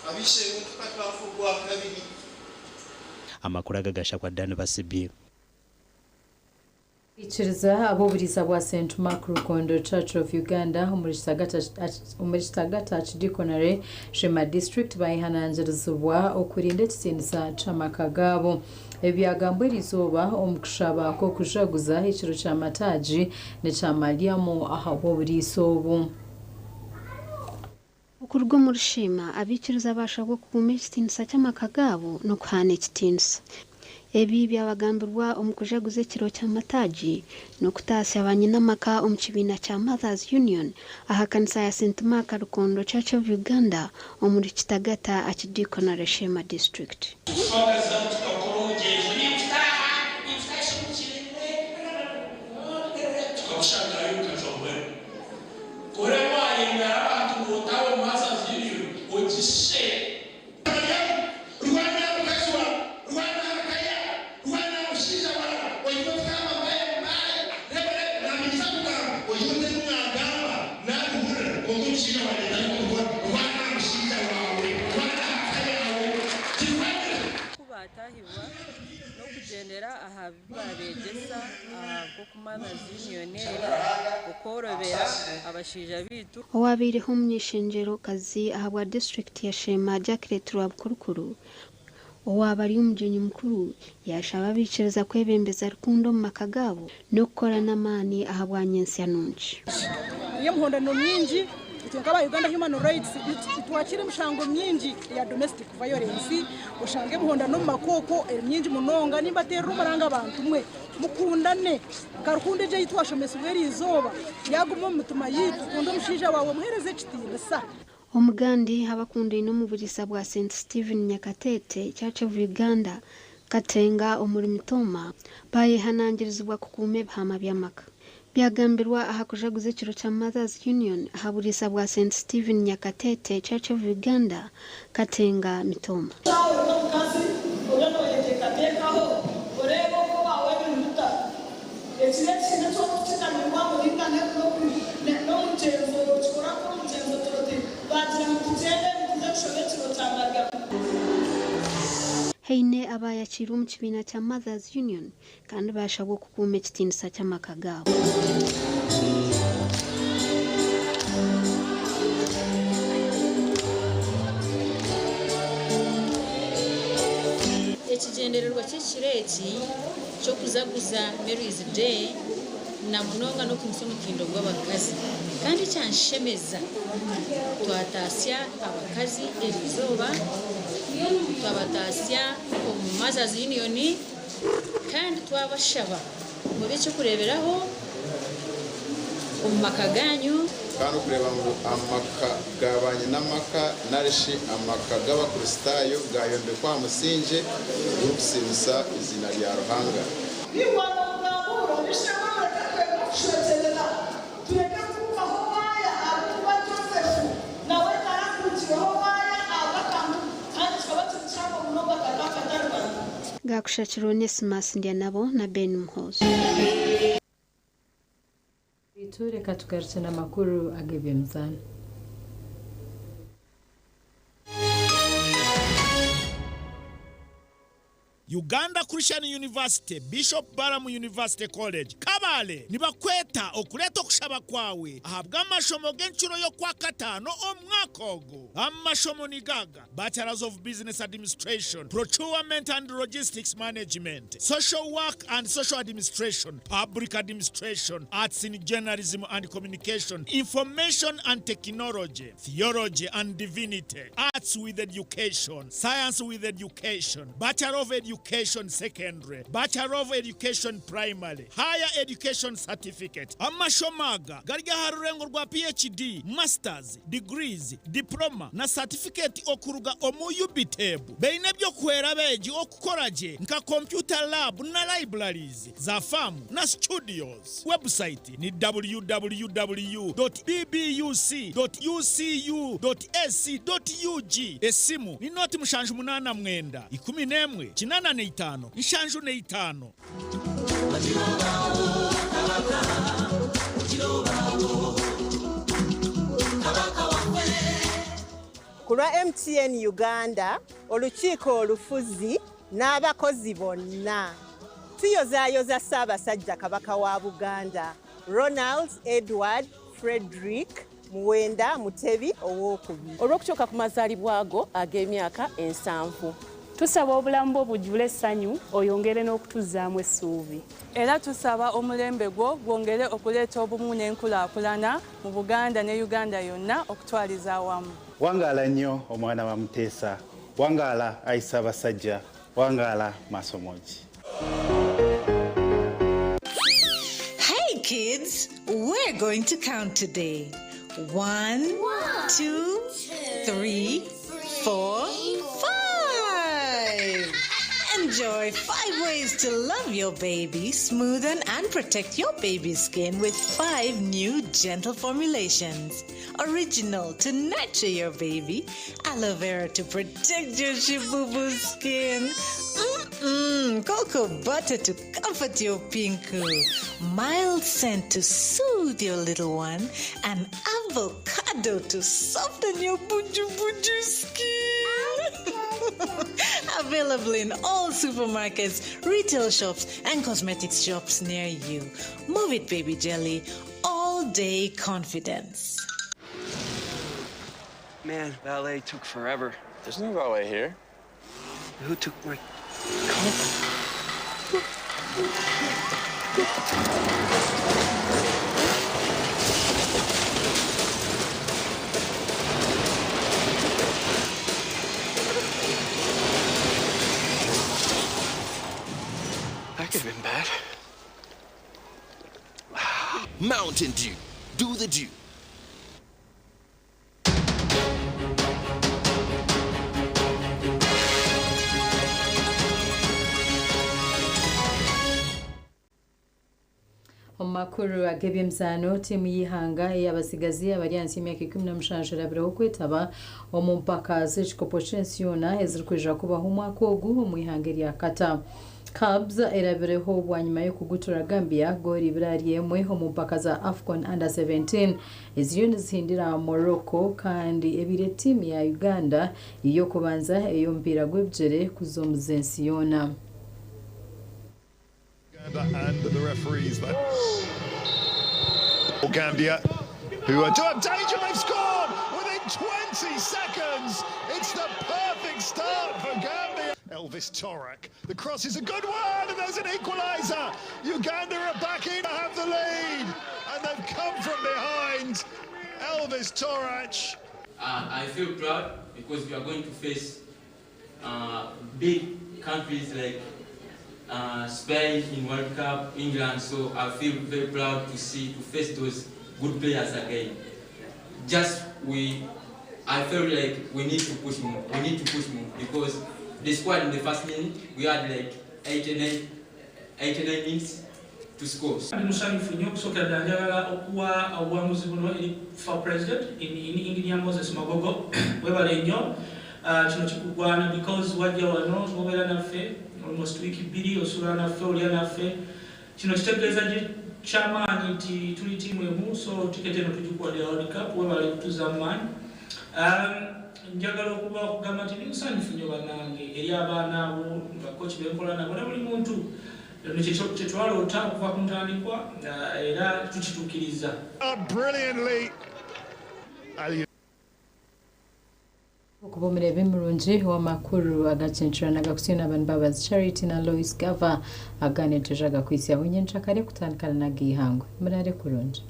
Ab'eishe-emwe tutakaafa ogwa kabiri. Amakuru aga gashakwa Dan Basibye. Kwikiriza ab'oburiisa bwa St Mark Rukondo Church of Uganda omuri Kitagata Archdeaconry, Sheema District bayehanangirizibwa okurinda ekitiinisa ky'amaka gaabo. Ebi byagambwa eriizooba omu kushaba kw'okujaguza ekiro kya Mataagi n'ekya Mariamu ahabw'oburiisa obu. Okuruga omuri Sheema, abaikiriza baashabwa okukuuma ekitiinisa ky'amaka gaabo n'okuhaana ekitiinisa. Ebi byabagambirwa omu kujaguza ekiro ky'amataagi n'okutaasya banyinamaka omu kibiina kya Mothers Union aha kanisa ya Saint Mark Rukondo Church of Uganda omuri Kitagata Archdeaconry Sheema District. Ku baatahibwa n'okugyendera aha bi baabeegyesa aha nk'oku Mothers Union eri, okworobera abashaija baitu. Owabaireho omuny'eishengyero-kazi ahabwa disiturikiti ya Sheema Jacquelette Rwabukurukuru owaaba ari omugyenyi mukuru yaashaba abaikiriza kwebembeza rukundo omu maka gaabo n'okukora n'amaani ahabwa nyentsya nungi. Hariyo emihondano mingi itwe nk'aba Uganda Human Rights nitwakiira emishango mingi eya domestic violence oshange emihondano omu maka okwo eri mingi munonga nimbateerera omuranga abantu mwe mukundane nka rukundo egi ei twashomesibwa eri izooba yaaguma omu mitima yaitu kunda omushaija waawe omuheereze ekitiinisa. Omugandi abakundaine omu buriisa bwa Saint Stephen Nyakatete Church of Uganda, Katenga omuri Mitooma baayehanangirizibwa kukuuma ebihama by'amaka. Byagambirwa aha kujaguza ekiro kya Mothers Union aha buriisa bwa Saint Stephen Nyakatete Church of Uganda, Katenga, Mitooma. Waaba ori omukazi, obe nooyeteekateekaho oreebe oku obaaho ebintu bitatu. Eki n'ekintu eki orikukiganirwa muringane n'omugyenzo okikora nk'omugyenzo ogira oti, Baagira ngu tugyende nituza kushoma ekiro kya Mariamu. Haine abaayakiirwe omu kibiina kya Mothers Union kandi baashabwa okukuuma ekitiinisa ky'amaka gaabo. Ekigyendererwa ky'ekiro eki ky'okuzaguza Mary's Day na munonga n'okwimutsya omutindo gw'abakazi. Kandi ekyanshemeza twataasya abakazi eriizooba, twabataasya omu Mothers Union kandi twabashaba mube eky'okureeberaho omu maka gaanyu. Kandi okureeba ngu amaka ga banyinamaka nari shi amaka g'Abakristaayo gaayombekwa aha musingye gurikusiimisa eiziina rya Ruhanga. Gaakushakirwa Onesmus Ndyanabo na Ben Muhoozi. Beitu reka tugarukye n'amakuru ag'eby'emizaano. Uganda Christian University, Bishop Balaam University College, Kabale nibakweta okureeta okushaba kwawe ahabw'amashomo g'encuro y'okwakataano omwaka ogu. Amashomo nigaga, Bachelors of Business Administration, Procurement and Logistics Management, Social Work and Social Administration, Public Administration, Arts in Journalism and Communication, Information and Technology, Theology and Divinity, Arts with Education, Science with Education, Bachelor of Education. Education Secondary, Bachelor of Education Primary, Higher Education Certificate. Amashomo aga gari aha rurengo rwa PhD, Masters, Degrees, Diploma na Certificate okuruga omu UBTEB. Baine eby'okuhwera abeegi okukora gye nka Computer Lab na Libraries, za faamu na studios. Website ni www dot bbuc dot ucu dot ac dot ug. Esimu ni nooti 79 11 85 75. Ku lwa MTN Uganda, olukiiko olufuzi n'abakozi bonna, tuyozaayoza Ssaabasajja Kabaka wa Buganda, Ronald Edward Frederick Muwenda Mutebi Owookubiri. Olw'okutuuka ku mazaalibwa go ag'emyaka ensanvu. Tusaba obulamu bwo bujjule essanyu oyongere n'okutuzzaamu essuubi. Era tusaba omulembe gwo gwongere okuleeta obumu n'enkulaakulana mu Buganda ne Uganda yonna okutwaliza awamu. Wangaala nnyo omwana wa Muteesa, wangaala ayi Ssaabasajja, wangaala Maasomogi. Hey kids, we're going to count today. 1, 2, 3, 4, 5. Enjoy 5 ways to love your baby, smoothen and protect your baby's skin with 5 new gentle formulations. Original to nurture your baby, aloe vera to protect your shibubu skin, cocoa butter to comfort your pinku, mild scent to soothe your little one, and avocado to soften your buju buju skin. Available in all supermarkets, retail shops, and cosmetics shops near you. Move it, baby jelly. All day confidence. Man, valet took forever. There's no valet here. Who took my car? That could have been bad. Mountain Dew. Do the dew. Omu makuru ag'eby'emizaano, tiimu y'eihanga ey'abatsigazi abari ahansi y'emyaka 17 erabireho kwetaba omu mpaka z'ekikopo ky'ensi yoona ezirikwija kubaho omwaka ogu omu ihanga erya Qatar. Cubs erabireho bwanyima y'okugutura Gambia goolo 2-1 omu mpaka za AFCON Under 17 eziriyo nizihindira Morocco kandi ebaire tiimu ya Uganda ey'okubanza ey'omupiira gw'ebigyere kuza omu z'ensi yoona. And the referees that Gambia, who are to danger, they've scored within 20 seconds. It's the perfect start for Gambia. Elvis Torak, the cross is a good one, and there's an equaliser. Uganda are back in to have the lead, and they've come from behind. Elvis Torach. I feel proud because we are going to face big countries like Spain in World Cup, England, so I feel very proud to face those good players again. I feel like we need to push more. We need to push more because the squad in the first minute, we had like 89 minutes to score. Ndi musanyufu nnyo okusookera ddala njagala okuwa obuwanguzi buno eri FUFA president engineer Moses Magogo, webale nnyo. Kino kikugwana because wajja wano obeera naffe almost wiiki 2, osula naffe, olya naffe. Kino kitegeeza kyamaanyi nti tuli tiimu emu, so tiketi eno tugikuwadde World Cup, webale kutuza mu maanyi. Njagala okuba okugamba nti ndi musanyufu nnyo bannange eri abaana abo, bakoci benkola nabo na buli muntu. Eno kyetwaloota okuva ku ntandikwa, era tukituukiriza. Brilliantly. Okuba omurebe murungi w'amakuru agacencurana agakutsyo n'abantu Mbabazi Charity na Lois Gava aganetuje agakwisyaho nyenshakare kutandikana n'ag'eihangwe. Murare kurungi.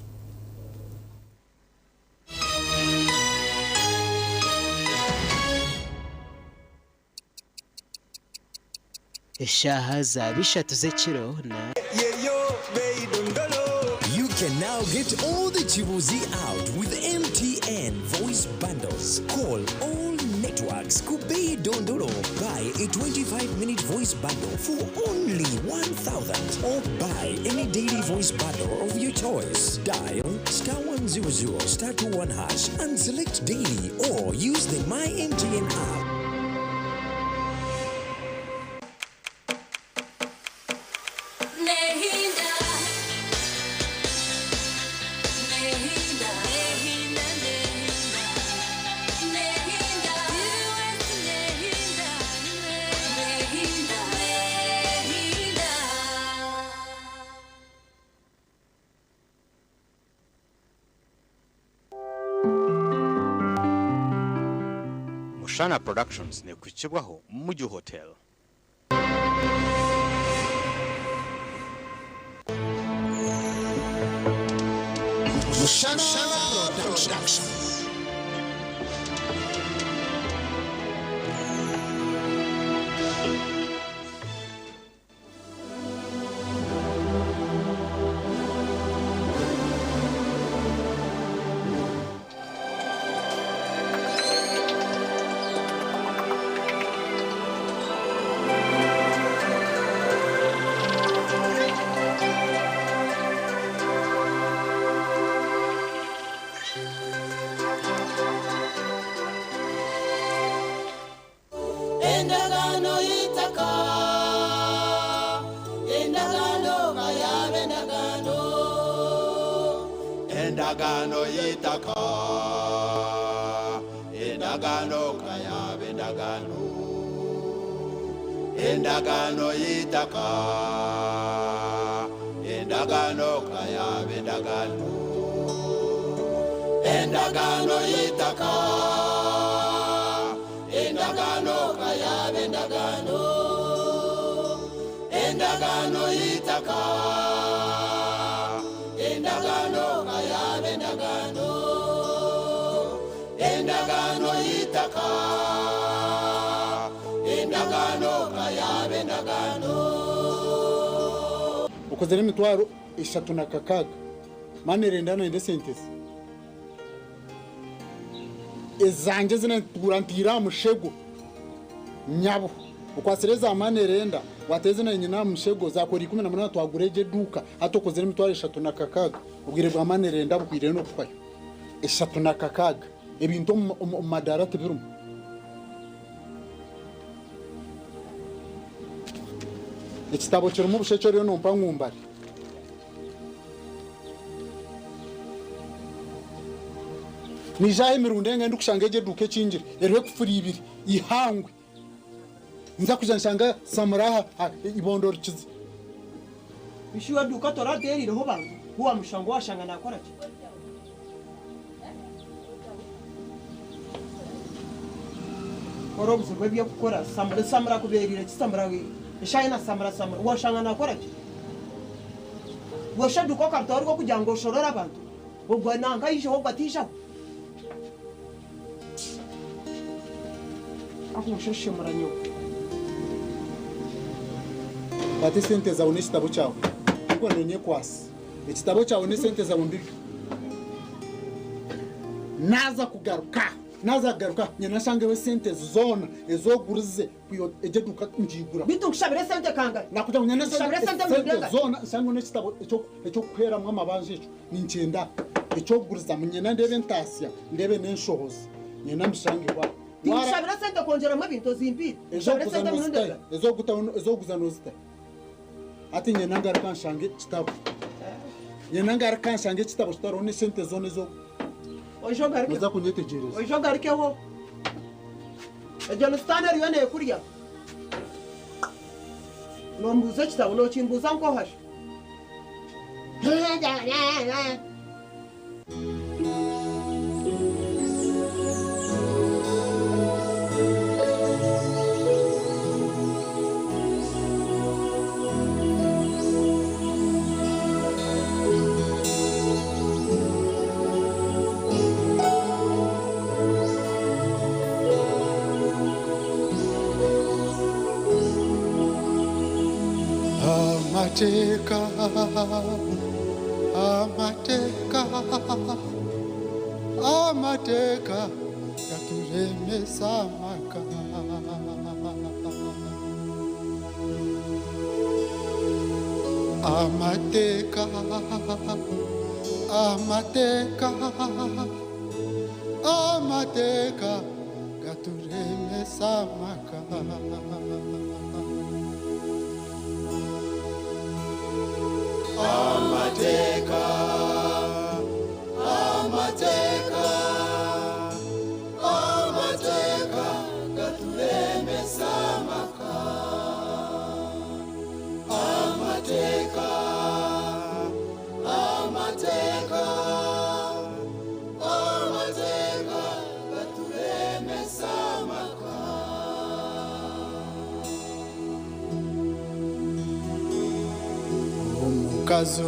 Eshaaha zaaba ishatu z'ekiro na. You can now get all the Chibuzi out with MTN voice bundles. Call all networks. Kubei Dondolo. Buy a 25-minute voice bundle for only 1,000 or buy any daily voice bundle of your choice. Dial star 100 star 21 hash and select daily or use the My MTN app. Nehinda, Nehinda, Nehinda, Nehinda, Nehinda, Nehinda, Nehinda. Mushana Productions nekukibwaho Muju Hotel. Mushana Productions. Endagaano y'eitaka, endagaano kayabe endagaano. Endagaano y'eitaka, endagaano kayabe endagaano. Endagaano y'eitaka, endagaano kayabe endagaano. Endagaano y'eitaka, endagaano kayabe endagaano. Endagaano y'eitaka, endagaano kayabe endagaano. Endagaano y'eitaka, endagaano kayabe endagaano. Okozere emitwaro 36 manerenda nende sente ze ezange zinatugura ntiira mushego nyabo okwasire za manerenda wateze na nyina mushego zakora 18 twagura ege duka hati okozere emitwaro 36 obwire bwa manerenda bukwire no kufayo 36 ebintu omu madara tibirumu. Ekitabo kirimu obushekye oriyo nompa ngumbare. Nijaho emirundi enga ndikushanga egyo eduuka ekingire eriho ekufuri ibiri ihangwe nza kuja nshanga samuraha ibondo rikize. Ishuwa duka toraterireho bantu huwa mushango washanga nakora ki? Kora obuzibu ebyokukora samura samura kuberire kisamura eshayina samura samura washanga nakora ki? Washaduka okaruta kugira ngo oshorore abantu ogwa nanka isho ogwa tisha akusheshemura nyoko. Kwata esente zawe n'ekitabo kyawe niko nonye kwasi ekitabo kyawe n'esente zawe mbibyo naza kugaruka nyina nshangeho esente zoona ezogurize kuyo egyo eduuka ngigura. Bitu nkushabire esente kangahe? Nakugira ngu nyina Nkushabire esente esente mirundi zoona nshangeho n'ekitabo ekyokuheeramu amabanja ekyo ninkyenda ekyokugurizamu nyina ndebe entasya ndebe n'enshohozi nyina mbishangeho aho. Tinkushabire esente kwongyeramu ebintu ozimpire. Nshabire esente mirundi ebiri. Ezokuguza nozitahe ati nyina ngaruka nshange ekitabo nyina ngaruka nshange ekitabo kitariho n'esente zoona ezo Oije ogaruke. Noza kunyetegyereza. Oije ogarukeho. Egyo ni sitaani eriyo neekurya. Nombuuza ekitabo nokimbuuza nkohasha. Amateka, amateka, amateka gaturemesa amaka. Amateka, amateka, amateka gaturemesa amaka. Amateka, amateka, amateka gaturemesa amaka. Amateka, amateka, amateka gaturemesa amaka. Omukazi